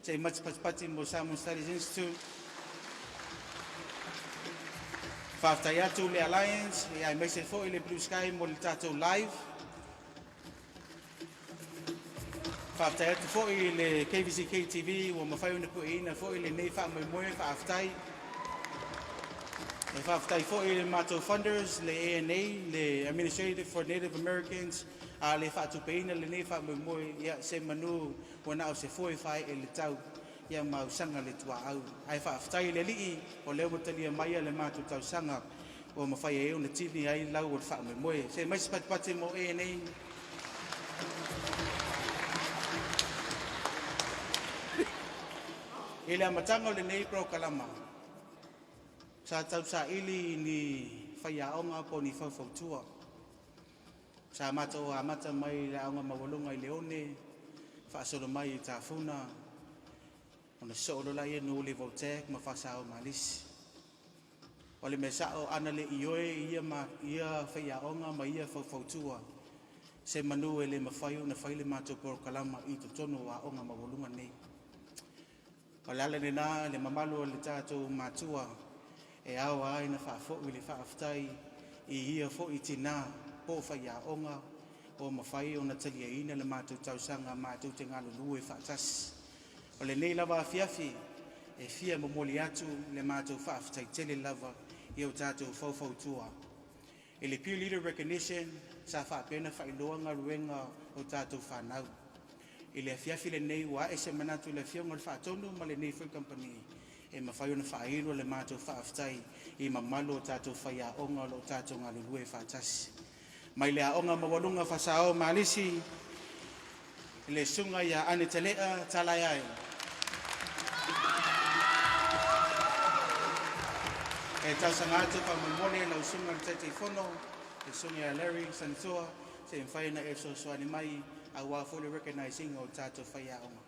se i matipatipati mo Samoan Studies Institute. Faafetai atu le Alliance ia aemaise foi le Blue Sky mo le tatou live. Faafetai atu foi i le KVCK TV ua mafai ona pueina foi lenei faamoemoe, faafetai. E faafetai foi i le matou funders, le ANA, le Administrative for Native Americans, a le faatupeina lenei faamoemoe ia se manu ua na o se foe faaee le tau ia ma ausaga le tuaau. Ae faafetai i le Alii o lea ua talia mai le matou talosaga. Ua mafai ai ona tini ai lau o le faamoemoe. Se mai se patipati mo e nei. I le amataga o lenei polokalama, sa tausaili ni faiaoga po o ni faufautua. Sa matou amata mai i le aoga maualuga i Leone, faasolo mai i Tafuna, ona sosoo loa lea i Nuuuli Vo-Tech ma Faasao ma Alisi. O le mea sao ana le ioe ia ma ia faiaoga ma ia faufautua, se manu e le mafai ona fai le matou polokalama i totonu o aoga maualuga nei. O le ala lena le mamalu o le tatou matua e ao ai ona faafoi le faafetai i ia foi tinā po o faiaoga ua mafai ona taliaina le matou talosaga matou te galulue faatasi. O lenei lava afiafi e fia momoli atu le matou faafetai tele lava i o tatou faufautua. I le Peer Leader Recognition sa faapea ona faailoa galuega o tatou fanau. I le afiafi lenei ua ae se manatu i le Afioga i le Faatonu ma lenei foi kamupani e mafai ona faailo le matou faafetai i mamalu o tatou faiaoga o lo o tatou galulue faatasi. Mai le aoga maualuga Faasao ma Alisi, le susuga ia Ane Telea Talaeae. E talosaga atu faamolemole lau susuga i le Taitaifono, le susuga ia Larry Sanitoa, se i mafai ona e fesoasoani mai aua foi le recognize ina o tatou faiaoga.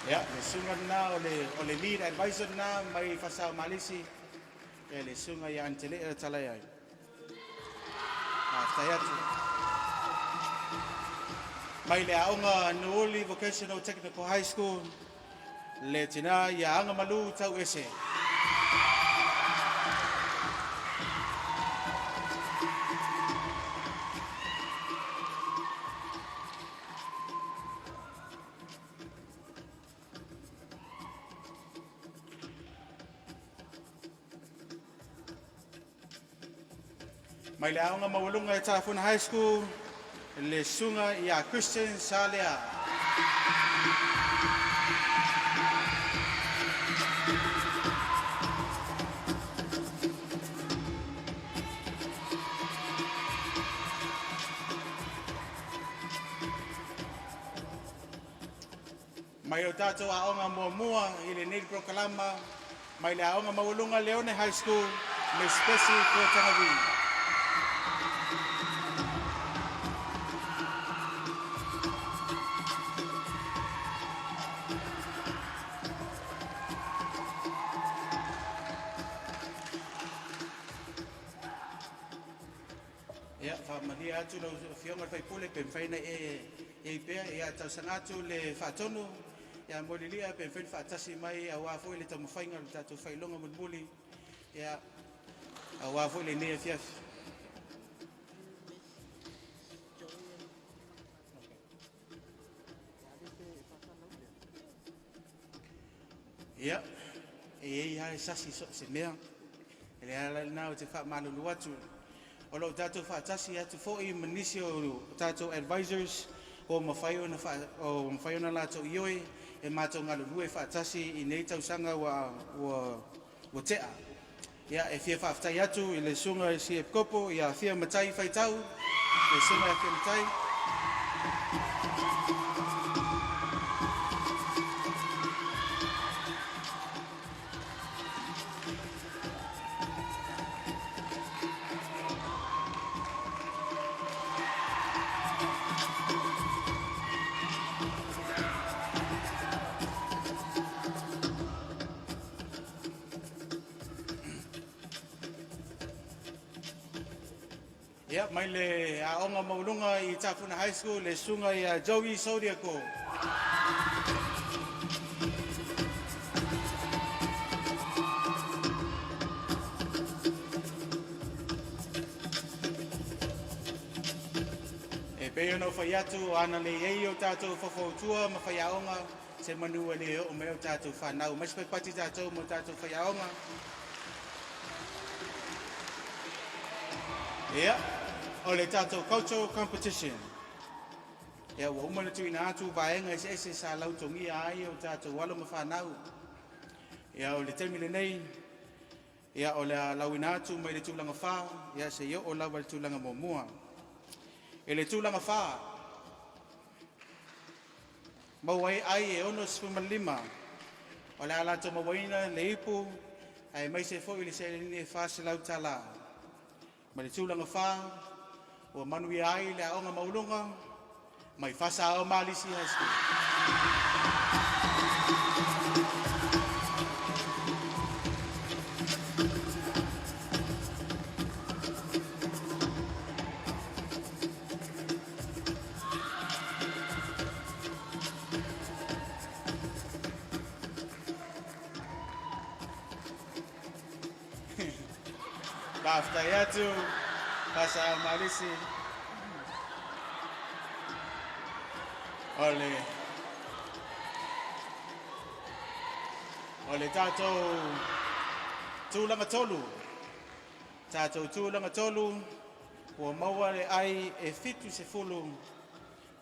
Ia, le susuga lena o le lead advisor lena mai Faasao Malisi, ia le susuga ia Ane Talaeae. Faafetai atu. Mai le aoga Nuuuli Vocational Technical High School, le tina ia Aga Malu Tau Ese. Mai le aoga maualuga e Tafuna High School, le susuga ia Christian Salea. Mai o tatou aoga muamua i lenei polokalama, mai le aoga maualuga Leone High School, Miss Bessie Kuatangavi. Ia, faamalie atu lau Afioga i le sui usufono pe mafai ona e i ai pea. Ia, talosaga atu le Faatonu ia Moelilia pe mafai ona faatasi mai aua foi le taumafaiga o le tatou faailoga mulimuli, ia, aua foi lenei afiafi. Ia, e i ai lava e sasi so o se mea. E le ala lena ou te faamalulu atu. O lo o tatou faatasi atu foi ma nisi o tatou advisors ua mafai ona, o mafai ona latou ioe e matou galulue faatasi i nei tausaga ua tea. Ia, e fia faafetai atu i le susuga i si Epikopo ia Fia Matai Faitau, le susuga ia Fia Matai. Ia, mai le aoga maualuga i Tafuna High School, le susuga ia Joey Sodiaco. E pei ona ou fai atu, ana le i ai o tatou faufautua ma faiaoga, se manu e le oo mai o tatou fanau. Mai se paipati tatou mo tatou faiaoga. Ia, o le tatou cultural competition. Ia, ua uma ona tuuina atu vaega eseese sa lautogia ai o tatou alo ma fanau. Ia, o le taimi lenei, ia o le a lauina atu mai le tulaga 4, ia seia oo lava i le tulaga muamua. I le tulaga 4, maua ai ai e 65, o le a latou mauaina le ipu aemaise foi le seleni e $400. Ma le tulaga 4, ua manuia ai le Aoga Maualuga mai Fasa Aoao High School. Faafetai atu Fasa Malisi. O le tatou tulaga tolu, tatou tulaga tolu, ua maua le ai e 70,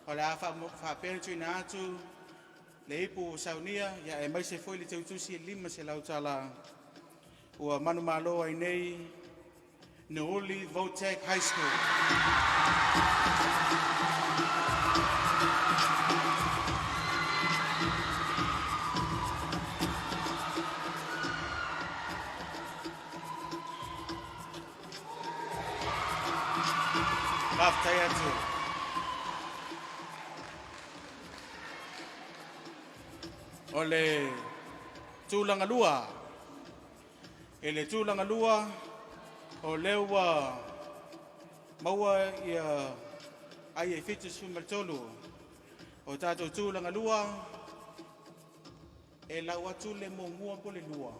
o le a faapea ona tuuina atu le ipu saunia ia aemaise foi le teutusi e $500. Ua manumalo ai nei Nuuuli Vo-Tech High School. Faafetai atu. O le tulaga lua, i le tulaga lua, o lea ua maua ia ai e 73. O tatou tulaga lua, e lau atu le muamua po le lua?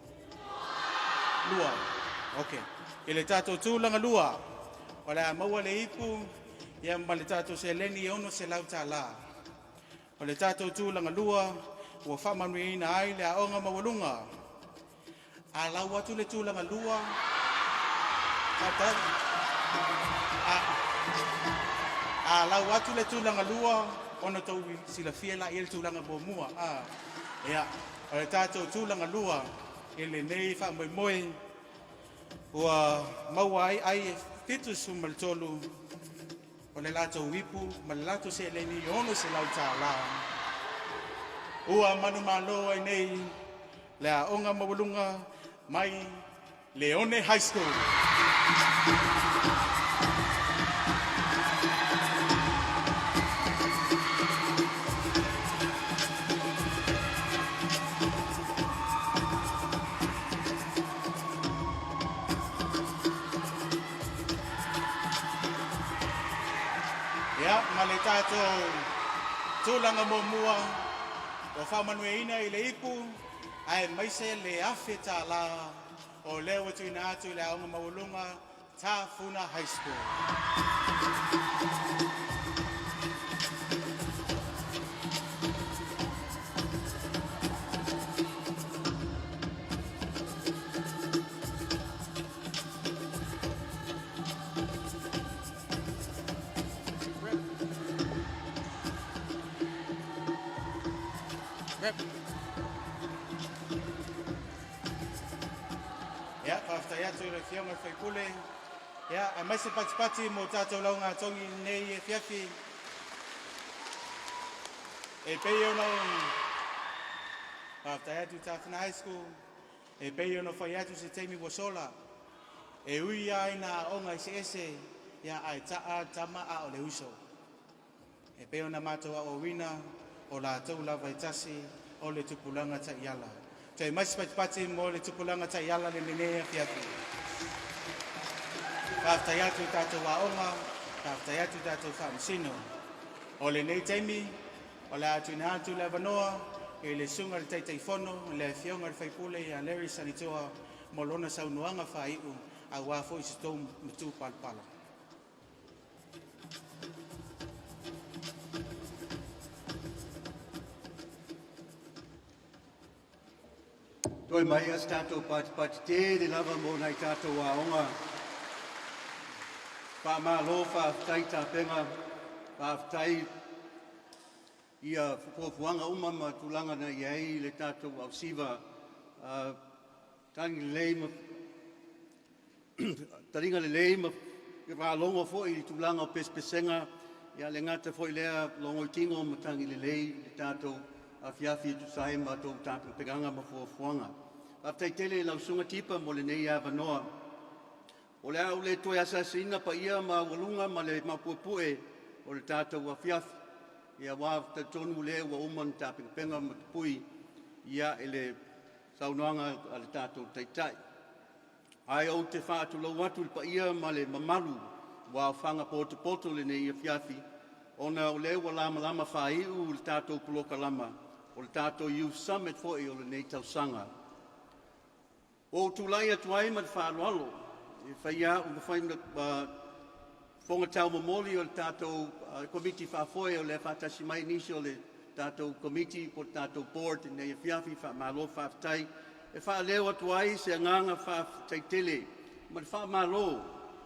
Lua. Ok. I le tatou tulaga lua, o le a maua le ipu ia ma le tatou seleni e $600. O le tatou tulaga lua, ua faamanuiaina ai le Aoga Maualuga. A lau atu le tulaga lua, faatali. A lau atu le tulaga lua, ona tou silafia laia le tulaga muamua. A, ia, o le tatou tulaga lua i lenei faamoemoe ua maua ai ai e 73, o le latou ipu ma le latou seleni e $600. Ua manumalo ai nei le Aoga Maualuga mai Leone High School. Ia, ma le tatou tulaga muamua ua faamanuiaina i le ipu aemaise le $1,000, o lea ua tuuina atu i le Aoga Maualuga Tafuna High School. Rep. Ia, faafetai atu i le Afioga i le Faipule. Ia, aemaise patipati mo tatou laugatogi i lenei afiafi. E pei ona faafetai atu i Tafuna High School, e pei ona fai atu se taimi ua sola, e ui lava ina aoga eseese, ia ae ta'a tama a o le uso. E pei ona matou aoaoina, o latou lava e tasi o le tupulaga taiala. Toe mai se patipati mo le tupulaga taiala le lenei afiafi. Faafetai atu i tatou aoga, faafetai atu i tatou faamasino. O lenei taimi, o le a tuuina atu le avanoa i le susuga i le Taitaifono, le Afioga i le Faipule ia Larry Sanitoa mo lona saunoaga faaiu aua foi se tou matupalapala. Toe mai as tātou patipati tele lava mo nai tātou aoga. Faamalo faafetai tapena, faafetai ia fuafuaga uma ma tulaga na i ai le tatou ausiva tagi lelei ma taliga lelei ma faalogo foi i tulaga o pesepesega ia le gata foi lea logoitino ma tagi lelei le tatou afiafi e tusa ai ma tou tapenapenaga ma fuafuaga. Faafetai tele i lau Susuga Tipa mo lenei avanoa. O le a ou le toe asiasiina paia maualuga ma le mapuepue o le tatou afiafi. Ia ua talitonu lea ua uma ona tapenapena ma tapui ia i le saunoaga a le tatou Taitai. Ae ou te faatulou atu i le paia ma le mamalu ua aofaga potopoto lenei afiafi, ona o lea ua lamalama faaiu le tatou polokalama o le tatou Youth Summit foi o lenei tausaga. Ua ou tulai atu ai ma le faaaloalo e faia au ma fai fofoga taumomoli o le tatou Komiti Faafoe o le a faatasi mai nisi o le tatou Komiti po o le tatou Board i lenei afiafi. Faamalo faafetai. E faaleo atu ai se agaga faafetai tele ma le faamalo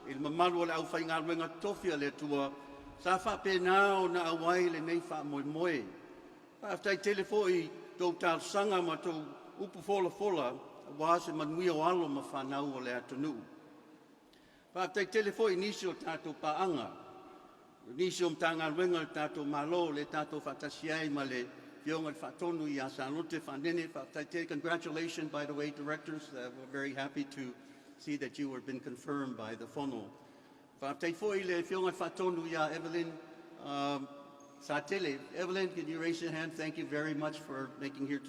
i le mamalu o le aufaigaluega totofi a le Atua sa faapena ona auai lenei faamoemoe. Faafetai tele foi i tou talosaga ma tou upu folafola aua se manuia o alo ma fanau o le atunuu. Faafetai tele foi i nisi o tatou paaga, nisi o Matagaluega a le tatou Malo le tatou faatasi ai ma le Afioga i le Faatonu ia Salote Fanene. Faafetai tele. Congratulations, by the way, directors. We're very happy to see that you have been confirmed by the Fono. Faafetai foi i le Afioga i le Faatonu ia Evelyn Satele. Evelyn, can you raise your hand? Thank you very much for making here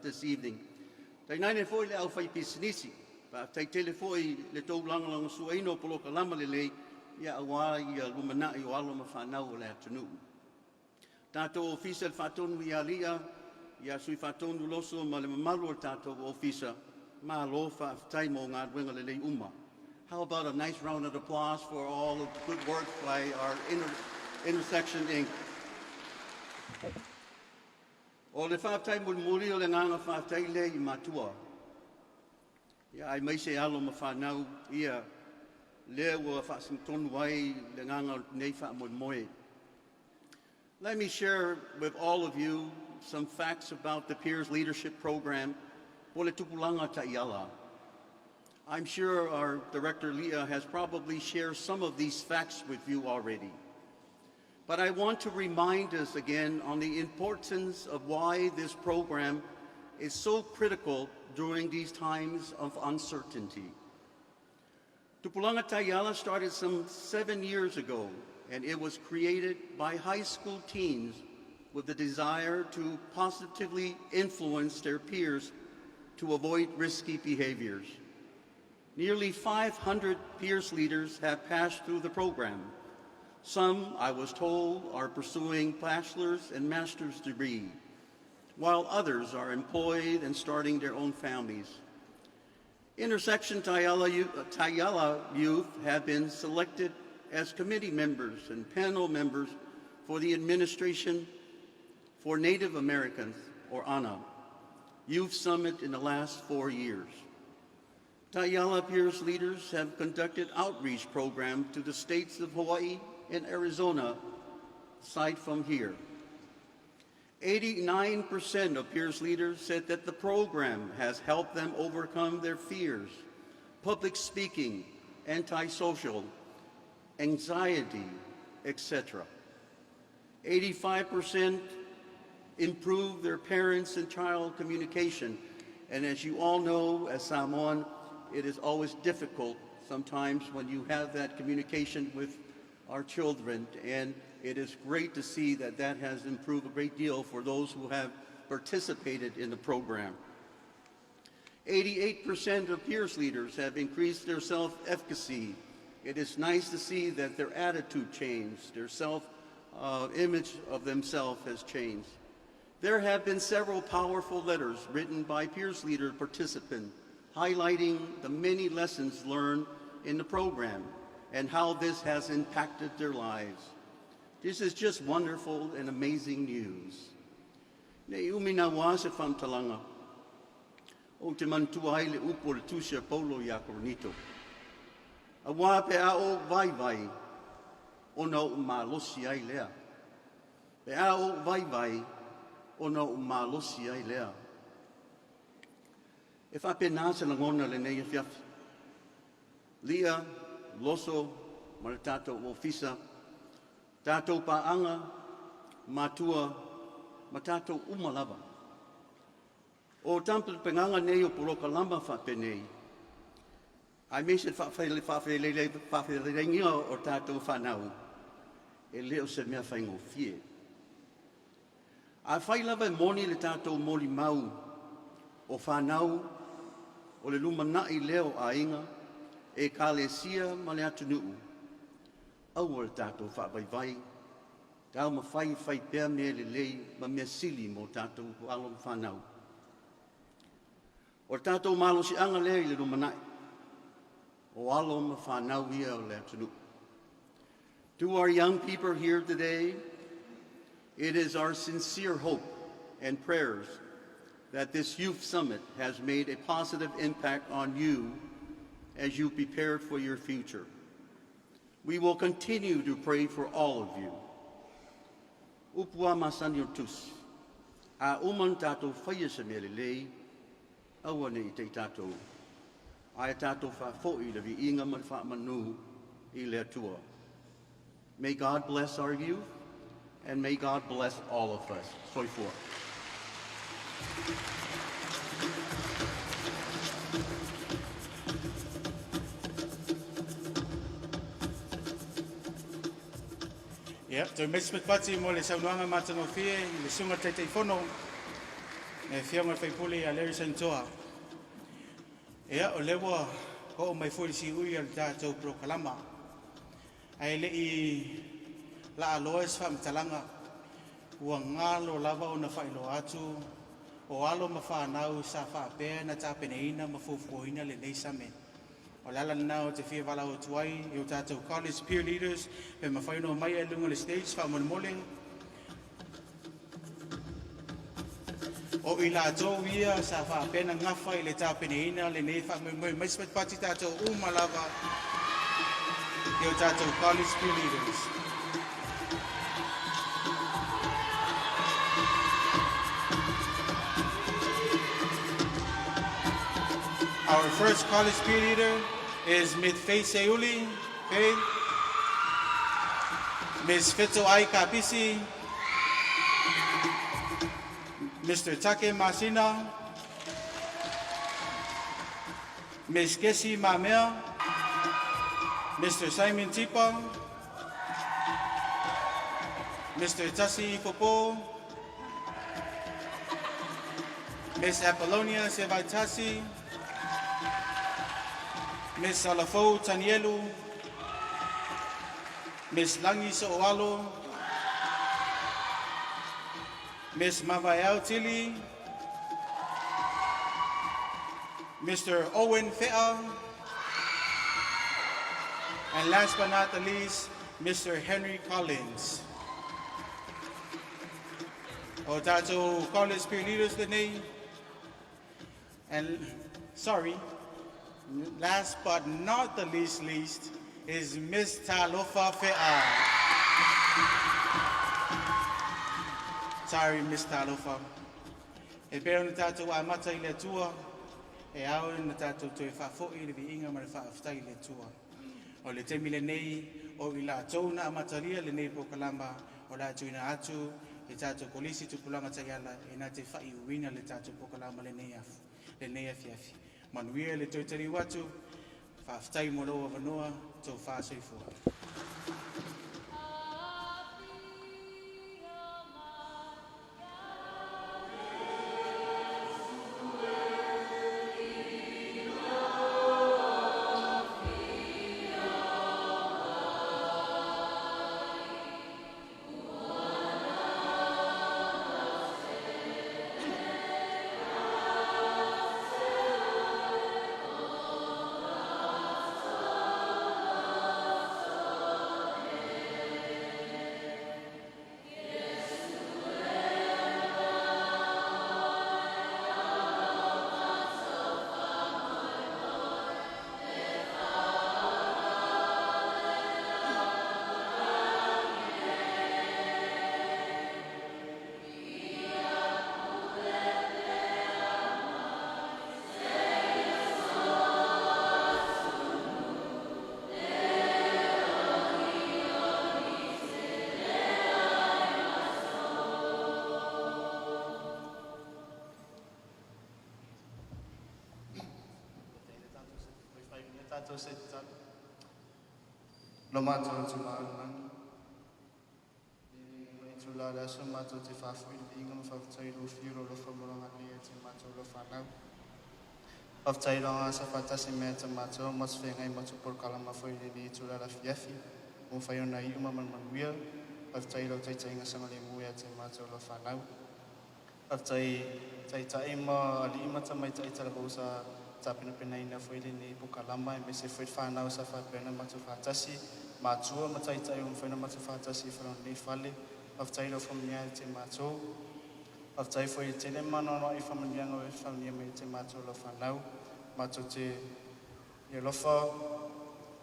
this evening. Tainane foi le aufaipisinisi. Faafetai tele foi le tou lagolagosua o polokalama lelei ia aua ia lumanai o alo ma fanau o le atunuu. Tatou ofisa le Faatonu ia Lia, ia Sui Faatonu Loso ma le mamalu o le tatou ofisa, malo faafetai mo galuega lelei uma. How about a nice round of applause for all of the good work by our Intersection Inc. O le faafetai mulimuli o le agaga faafetai lea i matua. Ia aemaise alo ma fanau ia lea ua faasinotonu ai le agaga o lenei faamoemoe. Let me share with all of you some facts about the Peers Leadership Program po le Tupulaga Taiala. I'm sure our Director Leah has probably shared some of these facts with you already. But I want to remind us again on the importance of why this program is so critical during these times of uncertainty. Tupulaga Taiala started some 7 years ago, and it was created by high school teens with the desire to positively influence their peers to avoid risky behaviors. Nearly 500 peers leaders have passed through the program. Some, I was told, are pursuing bachelor's and master's degree, while others are employed and starting their own families. Intersection Taiala youth have been selected as committee members and panel members for the Administration for Native Americans, or ANA, Youth Summit in the last 4 years. Taiala Peers leaders have conducted outreach programs to the states of Hawaii and Arizona, aside from here. 89% of peers leaders said that the program has helped them overcome their fears, public speaking, antisocial, anxiety, etc. 85% improved their parents and child communication. And as you all know, as Samoan, it is always difficult sometimes when you have that communication with our children. And it is great to see that that has improved a great deal for those who have participated in the program. 88% of peers leaders have increased their self-efficacy. It is nice to see that their attitude changed, their self-image of themselves has changed. There have been several powerful letters written by peers leader participants highlighting the many lessons learned in the program and how this has impacted their lives. This is just wonderful and amazing news. Ne i umi naua se faamatalaga, ou te manatua ai le upu o le tusi a Paulo ia Korinito. Auā pe a ou vaivai, ona ou malosi ai lea. Pe a ou vaivai, ona ou malosi ai lea. E faapena se lagona lenei afiafi. Lia, loso ma le tatou ofisa, tatou paaga, matua, ma tatou uma lava. O tapenapenaga nei o polokalama faapenei, aemaise le faafeiloaiga o tatou fanau, e le o se mea faigofie. Afai lava e moni le tatou molimau o fanau o le lumanai lea o aiga, ekalesia ma le atunuu, aua le tatou faavaivai, taumafai e fai pea mea lelei ma mea sili mo tatou alo ma fanau. O le tatou malosiaga lea i le lumanai, o alo ma fanau ia o le atunuu. To our young people here today, it is our sincere hope and prayers that this Youth Summit has made a positive impact on you as you prepare for your future. We will continue to pray for all of you. Upu a masani o tusi. A uma ona tatou faia se mea lelei, aua ne i te i tatou. Ae tatou faafoi le viiga ma le faamanu i le Atua. May God bless our youth, and may God bless all of us. Soifua. Ia, toe mesi pati mo le saunoaga matagofie i le susuga Taitaifono, le Afioga i le Faipule ia Larry Saintoa. Ia, o lea ua oo mai foi le siui o le tatou polokalama. Ae le i laaloa se faamatalaga, ua galo lava ona faailoa atu o alo ma fanau sa faapea na tapenaina ma fuafuaina lenei summit. O le ala lena o te fia valaau atu ai i o tatou college peer leaders pe mafai ona omai i luga o le stage faamolemole. O i latou ia sa faapea na gafa i le tapenaina lenei faamoemoe mai se patipati tatou uma lava i o tatou college peer leaders. Our first college peer leader is Ms. Faith Seuli. Faith. Ms. Fito Ai Kapisi. Mr. Take Masina. Ms. Kesi Mamea. Mr. Simon Tipa. Mr. Tasi Popo. Ms. Apollonia Sevaitasi. Ms. Salafo Tanielu. Ms. Langi So'oalo. Ms. Mavael Tili. Mr. Owen Fea. And last but not the least, Mr. Henry Collins. O tatou college peer leaders lenei. And sorry, last but not the least is Miss Talofa Fea. Sorry, Miss Talofa. E pei ona tatou amata i le Atua, e ao na tatou toe faafoi le viiga ma le faafetai i le Atua. O le taimi lenei o i latou na amatalia lenei polokalama o le a tuuina atu le tatou kolisi tupulaga taiala e na te faaiuina le tatou polokalama lenei afu lenei afiafi. Manuia le toe taliu atu, faafetai mo lou avanoa, tofa soifua. Tatou se tatalo. Lo matou Tima o le lagi, i lenei itula o le aso matou te faafoi le viiga ma faafetai i lou afio, lou alofa ma lou agalelei ia te matou lau fanau. Faafetai i lou agaga sa faatasi mai ia te matou ma feagai matou polokalama foi i lenei itula o le afiafi, ua mafai ona iu ma le manuia. Faafetai i lau taitaiga saogalemu ia te matou lau fanau. Faafetai taitai ma alii ma tamaitai talavou sa tapenapenaina foi lenei polokalama, aemaise foi le fanau sa faapea ona matou faatasi, matua ma taitai ua mafai ona matou faatasi i lenei fale. Faafetai i lau faamanuiaga ia te matou. Faafetai foi i le tele ma anoanoai faamanuiaga ua e faamanuia mai ia te matou lau fanau. Matou te ia alofa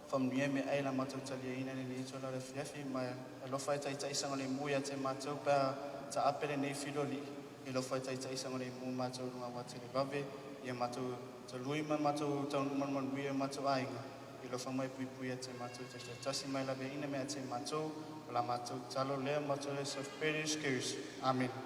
faamanuia meaai o le a matou taliaina i lenei itula o le afiafi, ma e alofa e taitai saogalemu ia te matou pe a taape lenei filo alii. E alofa e taitai saogalemu matou i luga o auala televave, ia matou talui ma matou taunuu ma le manuia i o matou aiga. E alofa ma e puipui ia te matou taitaitasi ma e laveaiina mea ia te matou. O la matou tatalo lea ma matou self Keriso. Amene.